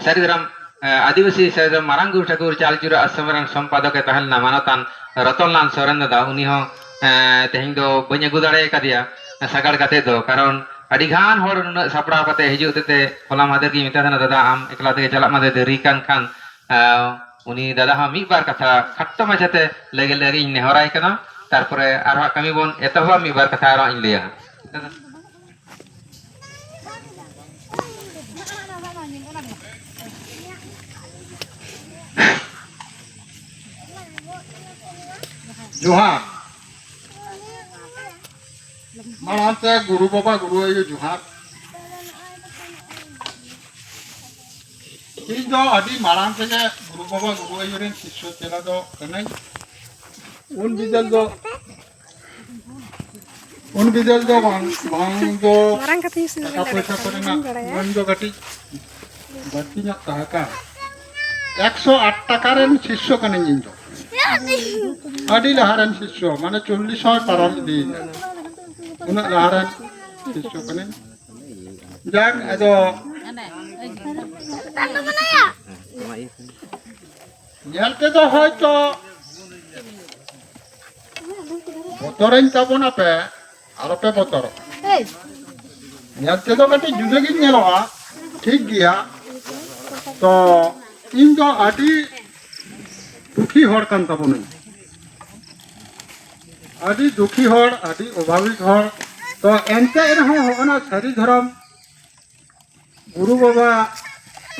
ᱥᱟᱹᱨᱤ ᱫᱷᱚᱨᱚᱢ, ᱮ, ᱟᱹᱫᱤᱵᱟᱹᱥᱤ ᱥᱟᱹᱨᱤ ᱫᱷᱚᱨᱚᱢ ᱢᱟᱨᱟᱝ ᱜᱩᱨᱩ ᱴᱷᱟᱹᱠᱩᱨ ᱪᱟᱞᱪᱩᱨᱟ ᱟᱥᱨᱚᱢ ᱨᱮᱱ ᱥᱚᱢᱯᱟᱫᱚᱠ ᱮ ᱛᱟᱦᱮᱸ ᱞᱮᱱᱟ ᱢᱟᱱᱚᱛᱟᱱ ᱨᱚᱛᱚᱱᱞᱟᱞ ᱥᱚᱨᱮᱱ ᱫᱟᱫᱟ, ᱩᱱᱤ ᱦᱚᱸ, ᱮ, ᱛᱮᱦᱮᱧ ᱫᱚ ᱵᱟᱹᱧ ᱟᱹᱜᱩ ᱫᱟᱲᱮ ᱟᱠᱟᱫᱮᱭᱟ ᱥᱟᱜᱟᱲ ᱠᱟᱛᱮ ᱫᱚ, ᱠᱟᱨᱚᱱ ᱟᱹᱰᱤ ᱜᱟᱱ ᱦᱚᱲ ᱱᱩᱱᱟᱹᱜ ᱥᱟᱯᱲᱟᱣ ᱠᱟᱛᱮ ᱦᱤᱡᱩᱜ ᱦᱚᱛᱮᱛᱮ ᱦᱚᱞᱟ ᱢᱟᱦᱫᱮᱨ ᱜᱤᱧ ᱢᱮᱛᱟᱭ ᱛᱟᱦᱮᱱᱟ, "ᱫᱟᱫᱟ ᱟᱢ ᱮᱠᱞᱟ ᱛᱮᱜᱮ ᱪᱟᱞᱟᱜ ᱢᱟ, ᱫᱮᱨᱤ ᱠᱟᱱ ᱠᱷᱟᱱ", ᱮ, ᱩᱱᱤ ᱫᱟᱫᱟ ᱦᱚᱸ ᱢᱤᱫ ᱵᱟᱨ ᱠᱟᱛᱷᱟ ᱠᱷᱟᱴᱚ ᱢᱟᱪᱷᱟᱛᱮ ᱞᱟᱹᱭ ᱞᱟᱹᱜᱤᱫ ᱤᱧ ᱱᱮᱦᱚᱨᱟᱭ ᱠᱟᱱᱟ᱾ ᱛᱟᱨᱯᱚᱨᱮ ᱟᱨᱦᱚᱸ ᱠᱟᱹᱢᱤ ᱵᱚᱱ ᱮᱛᱚᱦᱚᱵᱟ, ᱢᱤᱫ ᱵᱟᱨ ᱠᱟᱛᱷᱟ ᱟᱨᱦᱚᱸ ᱤᱧ ᱞᱟᱹᱭᱟ᱾ ᱡᱚᱦᱟᱨ᱾ ᱢᱟᱲᱟᱝ ᱛᱮ ᱜᱩᱨᱩ ᱵᱟᱵᱟ, ᱜᱩᱨᱩ ᱟᱭᱳ ᱡᱚᱦᱟᱨ᱾ ᱤᱧ ᱫᱚ ᱟᱹᱰᱤ ᱢᱟᱲᱟᱝ ᱛᱮᱜᱮ ᱜᱩᱨᱩ ᱵᱟᱵᱟ, ᱜᱩᱨᱩ ᱟᱭᱳ ᱨᱮᱱ ᱥᱤᱥᱥᱚ ᱪᱮᱞᱟ ᱫᱚ ᱠᱟᱹᱱᱟᱹᱧ᱾ ᱩᱱ ᱵᱤᱫᱟᱹᱞ ᱫᱚ, ᱩᱱ ᱵᱤᱫᱟᱹᱞ ᱫᱚ ᱵᱟᱝ, ᱵᱟᱝ ᱫᱚ ᱢᱟᱨᱟᱝ ᱠᱟᱛᱷᱟ ᱤᱧ ᱥᱮ ᱴᱟᱠᱟ ᱯᱚᱭᱥᱟ ᱠᱚᱨᱮᱱᱟᱜ ᱢᱟᱹᱱ ᱫᱚ ᱠᱟᱹᱴᱤᱡ ᱵᱟᱹᱲᱛᱤ ᱧᱚᱜ ᱛᱟᱦᱮᱸ ᱠᱟᱱ᱾ ᱮᱠᱥᱚ ᱟᱴ ᱴᱟᱠᱟ ᱨᱮᱱ ᱥᱤᱥᱥᱚ ᱠᱟᱹᱱᱟᱹᱧ ᱤᱧ ᱫᱚ᱾ ᱟᱹᱰᱤ ᱞᱟᱦᱟ ᱨᱮᱱ ᱥᱤᱥᱥᱚ, ᱢᱟᱱᱮ ᱪᱚᱞᱞᱤᱥ ᱦᱚᱸᱭ ᱯᱟᱨᱚᱢ ᱤᱫᱤᱭᱮᱱᱟ᱾ ᱩᱱᱟᱹᱜ ᱞᱟᱦᱟ ᱨᱮᱱ ᱥᱤᱥᱥᱚ ᱠᱟᱹᱱᱟᱹᱧ᱾ ᱡᱟᱠ, ᱟᱫᱚ ᱧᱮᱞ ᱛᱮᱫᱚ ᱦᱚᱭᱛᱚ ᱵᱚᱛᱚᱨᱟᱹᱧ ᱛᱟᱵᱚᱱᱟᱯᱮ, ᱟᱞᱚᱯᱮ ᱵᱚᱛᱚᱨᱚᱜᱼᱟ᱾ ᱧᱮᱞ ᱛᱮᱫᱚ ᱠᱟᱹᱴᱤᱡ ᱡᱩᱫᱟᱹ ᱜᱤᱧ ᱧᱮᱞᱚᱜᱼᱟ, ᱴᱷᱤᱠ ᱜᱮᱭᱟ᱾ ᱛᱚ ᱤᱧ ᱫᱚ ᱟᱹᱰᱤ ᱫᱩᱠᱷᱤ ᱦᱚᱲ ᱠᱟᱱ ᱛᱟᱵᱚᱱᱟᱹᱧ, ᱟᱹᱰᱤ ᱫᱩᱠᱷᱤ ᱦᱚᱲ, ᱟᱹᱰᱤ ᱚᱵᱷᱟᱵᱤᱠ ᱦᱚᱲ᱾ ᱛᱚ ᱮᱱᱛᱮ ᱨᱮᱦᱚᱸ ᱦᱚᱸᱜᱼᱚ ᱱᱟ ᱥᱟᱹᱨᱤ ᱫᱷᱚᱨᱚᱢ ᱜᱩᱨᱩ ᱵᱟᱵᱟ,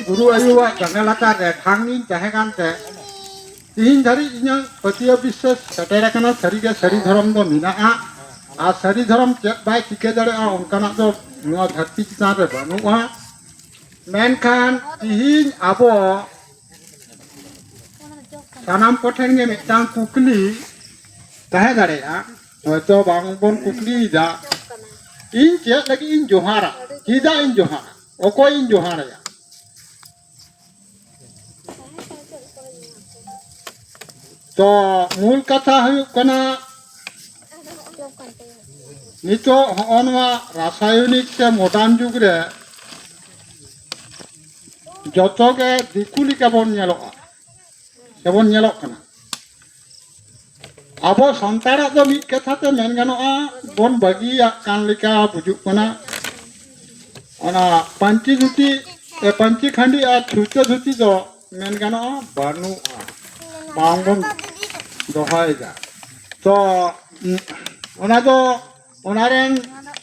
ᱜᱩᱨᱩ ᱟᱭᱳᱣᱟᱜ ᱡᱟᱸᱜᱟ ᱞᱟᱛᱟᱨ ᱨᱮ ᱰᱷᱟᱝ ᱤᱧ ᱛᱟᱦᱮᱸ ᱠᱟᱱᱛᱮ, ᱛᱤᱦᱤᱧ ᱫᱷᱟᱹᱨᱤᱡ ᱤᱧᱟᱹᱜ ᱯᱟᱹᱛᱭᱟᱹᱣ ᱵᱤᱥᱥᱟᱹᱥ ᱥᱮᱴᱮᱨ ᱟᱠᱟᱱᱟ, ᱥᱟᱹᱨᱤᱜᱮ ᱥᱟᱹᱨᱤ ᱫᱷᱚᱨᱚᱢ ᱫᱚ ᱢᱮᱱᱟᱜᱼᱟ᱾ ᱟᱨ ᱥᱟᱹᱨᱤ ᱫᱷᱚᱨᱚᱢ ᱪᱮᱫ ᱵᱟᱭ ᱪᱤᱠᱟᱹ ᱫᱟᱲᱮᱭᱟᱜᱼᱟ, ᱚᱱᱠᱟᱱᱟᱜ ᱫᱚ ᱱᱚᱣᱟ ᱫᱷᱟᱹᱨᱛᱤ ᱪᱮᱛᱟᱱ ᱨᱮ ᱵᱟᱹᱱᱩᱜᱼᱟ᱾ ᱢᱮᱱᱠᱷᱟᱱ ᱛᱤᱦᱤᱧ ᱟᱵᱚ ᱥᱟᱱᱟᱢ ᱠᱚᱴᱷᱮᱱ ᱜᱮ ᱢᱤᱫᱴᱟᱝ ᱠᱩᱠᱞᱤ ᱛᱟᱦᱮᱸ ᱫᱟᱲᱮᱭᱟᱜᱼᱟ, ᱦᱚᱭᱛᱚ ᱵᱟᱝ ᱵᱚᱱ ᱠᱩᱠᱞᱤᱭᱮᱫᱟ, ᱤᱧ ᱪᱮᱫ ᱞᱟᱹᱜᱤᱫ ᱤᱧ ᱡᱚᱦᱟᱨᱟ? ᱪᱮᱫᱟᱜ ᱤᱧ ᱡᱚᱦᱟᱨᱟ? ᱚᱠᱚᱭ ᱤᱧ ᱡᱚᱦᱟᱨᱟᱭᱟ? ᱛᱚ ᱢᱩᱞ ᱠᱟᱛᱷᱟ ᱦᱩᱭᱩᱜ ᱠᱟᱱᱟ, ᱱᱤᱛᱚᱜ ᱦᱚᱸᱜᱼᱚ ᱱᱚᱣᱟ ᱨᱟᱥᱟᱭᱚᱱᱤᱠ ᱥᱮ ᱢᱚᱰᱟᱨᱱ ᱡᱩᱜᱽ ᱨᱮ ᱡᱚᱛᱚ ᱜᱮ ᱫᱤᱠᱩ ᱞᱮᱠᱟ ᱵᱚᱱ ᱧᱮᱞᱚᱜᱼᱟ, ᱥᱮᱵᱚᱱ ᱧᱮᱞᱚᱜ ᱠᱟᱱᱟ᱾ ᱟᱵᱚ ᱥᱟᱱᱛᱟᱲᱟᱜ ᱫᱚ ᱢᱤᱫ ᱠᱟᱛᱷᱟ ᱛᱮ ᱢᱮᱱ ᱜᱟᱱᱚᱜᱼᱟ, ᱵᱚᱱ ᱵᱟᱹᱜᱤᱭᱟᱜ ᱠᱟᱱ ᱞᱮᱠᱟ ᱵᱩᱡᱩᱜ ᱠᱟᱱᱟ᱾ ᱚᱱᱟ ᱯᱟᱹᱧᱪᱤ ᱫᱷᱩᱛᱤ, ᱮ, ᱯᱟᱹᱧᱪᱤ ᱠᱷᱟᱸᱰᱤ ᱟᱨ ᱪᱷᱩᱨᱛᱟᱹ ᱫᱷᱩᱛᱤ ᱫᱚ ᱢᱮᱱ ᱜᱟᱱᱚᱜᱼᱟ ᱵᱟᱹᱱᱩᱜᱼᱟ, ᱵᱟᱝᱵᱚᱱ ᱫᱚᱦᱚᱭᱮᱫᱟ᱾ ᱛᱚ ᱩᱸ, ᱚᱱᱟ ᱫᱚ, ᱚᱱᱟ ᱨᱮᱱ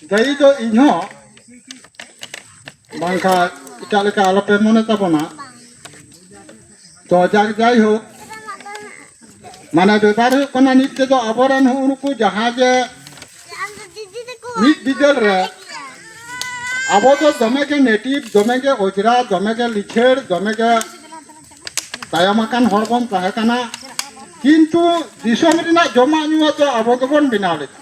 ᱫᱟᱹᱭᱤ ᱫᱚ ᱤᱧᱦᱚᱸ, ᱵᱟᱝᱠᱷᱟᱱ ᱮᱴᱟᱜ ᱞᱮᱠᱟ ᱟᱞᱚᱯᱮ ᱢᱚᱱᱮ ᱛᱟᱵᱚᱱᱟ᱾ ᱛᱚ ᱡᱟᱠ, ᱡᱟᱭᱦᱳᱠ, ᱢᱟᱱᱮ ᱵᱮᱯᱟᱨ ᱦᱩᱭᱩᱜ ᱠᱟᱱᱟ, ᱱᱤᱛ ᱛᱮᱫᱚ ᱟᱵᱚᱨᱮᱱ ᱦᱩᱜᱼᱩ ᱱᱩᱠᱩ ᱡᱟᱦᱟᱸ ᱡᱮ ᱢᱤᱫ ᱵᱤᱫᱟᱹᱞ ᱨᱮ ᱟᱵᱚ ᱫᱚ ᱫᱚᱢᱮ ᱜᱮ ᱱᱮᱴᱤᱵᱷ, ᱫᱚᱢᱮ ᱜᱮ ᱚᱡᱽᱨᱟ, ᱫᱚᱢᱮ ᱜᱮ ᱞᱤᱪᱷᱟᱹᱲ, ᱫᱚᱢᱮ ᱜᱮ ᱛᱟᱭᱚᱢ ᱟᱠᱟᱱ ᱦᱚᱲ ᱵᱚᱱ ᱛᱟᱦᱮᱸ ᱠᱟᱱᱟ᱾ ᱠᱤᱱᱛᱩ ᱫᱤᱥᱚᱢ ᱨᱮᱱᱟᱜ ᱡᱚᱢᱟᱜ ᱧᱩᱣᱟᱜ ᱫᱚ ᱟᱵᱚ ᱜᱮᱵᱚᱱ ᱵᱮᱱᱟᱣ ᱞᱮᱫᱟ᱾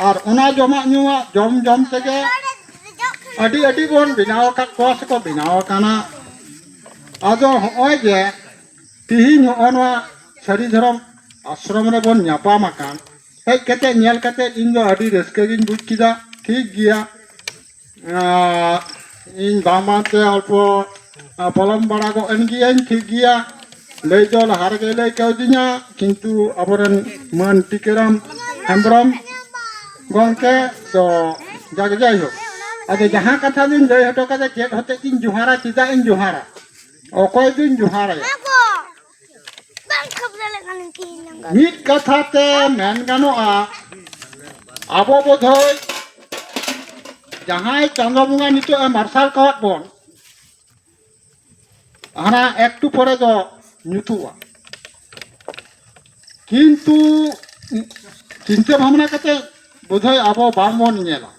ᱟᱨ ᱚᱱᱟ ᱡᱚᱢᱟᱜ ᱧᱩᱣᱟᱜ ᱡᱚᱢ ᱡᱚᱢ ᱛᱮᱜᱮ ᱟᱹᱰᱤ ᱟᱹᱰᱤ ᱵᱚᱱ ᱵᱮᱱᱟᱣ ᱟᱠᱟᱫ ᱠᱚᱣᱟ ᱥᱮᱠᱚ ᱵᱮᱱᱟᱣ ᱟᱠᱟᱱᱟ᱾ ᱟᱫᱚ ᱦᱚᱸᱜᱼᱚᱭ ᱡᱮ ᱛᱤᱦᱤᱧ ᱦᱚᱸᱜᱼᱚ ᱱᱚᱣᱟ ᱥᱟᱹᱨᱤ ᱫᱷᱚᱨᱚᱢ ᱟᱥᱨᱚᱢ ᱨᱮᱵᱚᱱ ᱧᱟᱯᱟᱢ ᱟᱠᱟᱱ, ᱦᱮᱡ ᱠᱟᱛᱮ ᱧᱮᱞ ᱠᱟᱛᱮ ᱤᱧ ᱫᱚ ᱟᱹᱰᱤ ᱨᱟᱹᱥᱠᱟᱹ ᱜᱤᱧ ᱵᱩᱡᱽ ᱠᱮᱫᱟ᱾ ᱴᱷᱤᱠ ᱜᱮᱭᱟ, ᱟᱨ ᱤᱧ ᱵᱟᱝ ᱵᱟᱝᱛᱮ ᱚᱞᱯᱚ ᱯᱚᱞᱚᱢ ᱵᱟᱲᱟ ᱜᱚᱫ ᱮᱱ ᱜᱤᱭᱟᱹᱧ, ᱴᱷᱤᱠ ᱜᱮᱭᱟ᱾ ᱞᱟᱹᱭ ᱫᱚ ᱞᱟᱦᱟ ᱨᱮᱜᱮ ᱞᱟᱹᱭ ᱠᱟᱣᱫᱤᱧᱟ, ᱠᱤᱱᱛᱩ ᱟᱵᱚᱨᱮᱱ ᱢᱟᱹᱱ ᱴᱤᱠᱟᱹᱨᱟᱢ ᱦᱮᱢᱵᱨᱚᱢ ᱜᱚᱢᱠᱮ ᱫᱚ ᱡᱟᱜᱮ ᱡᱟᱭᱦᱳᱠ, ᱟᱫᱚ ᱡᱟᱦᱟᱸ ᱠᱟᱛᱷᱟ ᱫᱚᱧ ᱞᱟᱹᱭ ᱦᱚᱴᱚ ᱠᱟᱫᱟ, ᱪᱮᱫ ᱦᱚᱛᱮᱡ ᱛᱤᱧ ᱡᱚᱦᱟᱨᱟ, ᱪᱮᱫᱟᱜ ᱤᱧ ᱡᱚᱦᱟᱨᱟ, ᱚᱠᱚᱭ ᱫᱩᱧ ᱡᱚᱦᱟᱨᱟᱭᱟ? ᱢᱤᱫ ᱠᱟᱛᱷᱟ ᱛᱮ ᱢᱮᱱ ᱜᱟᱱᱚᱜᱼᱟ, ᱟᱵᱚ ᱵᱳᱫᱷᱚᱭ ᱡᱟᱦᱟᱸᱭ ᱪᱟᱸᱫᱚ ᱵᱚᱸᱜᱟ ᱱᱤᱛᱚᱜ ᱮ ᱢᱟᱨᱥᱟᱞ ᱠᱟᱣᱟᱫ ᱵᱚᱱ, ᱦᱟᱱᱟ ᱮᱠᱴᱩ ᱯᱚᱨᱮ ᱫᱚ ᱧᱩᱛᱩᱜᱼᱟ᱾ ᱠᱤᱱᱛᱩ ᱪᱤᱱᱛᱟᱹ ᱵᱷᱟᱵᱽᱱᱟ ᱠᱟᱛᱮ ᱵᱳᱫᱷᱚᱭ ᱟᱵᱚ ᱵᱟᱝᱵᱚᱱ ᱧᱮᱞᱟ᱾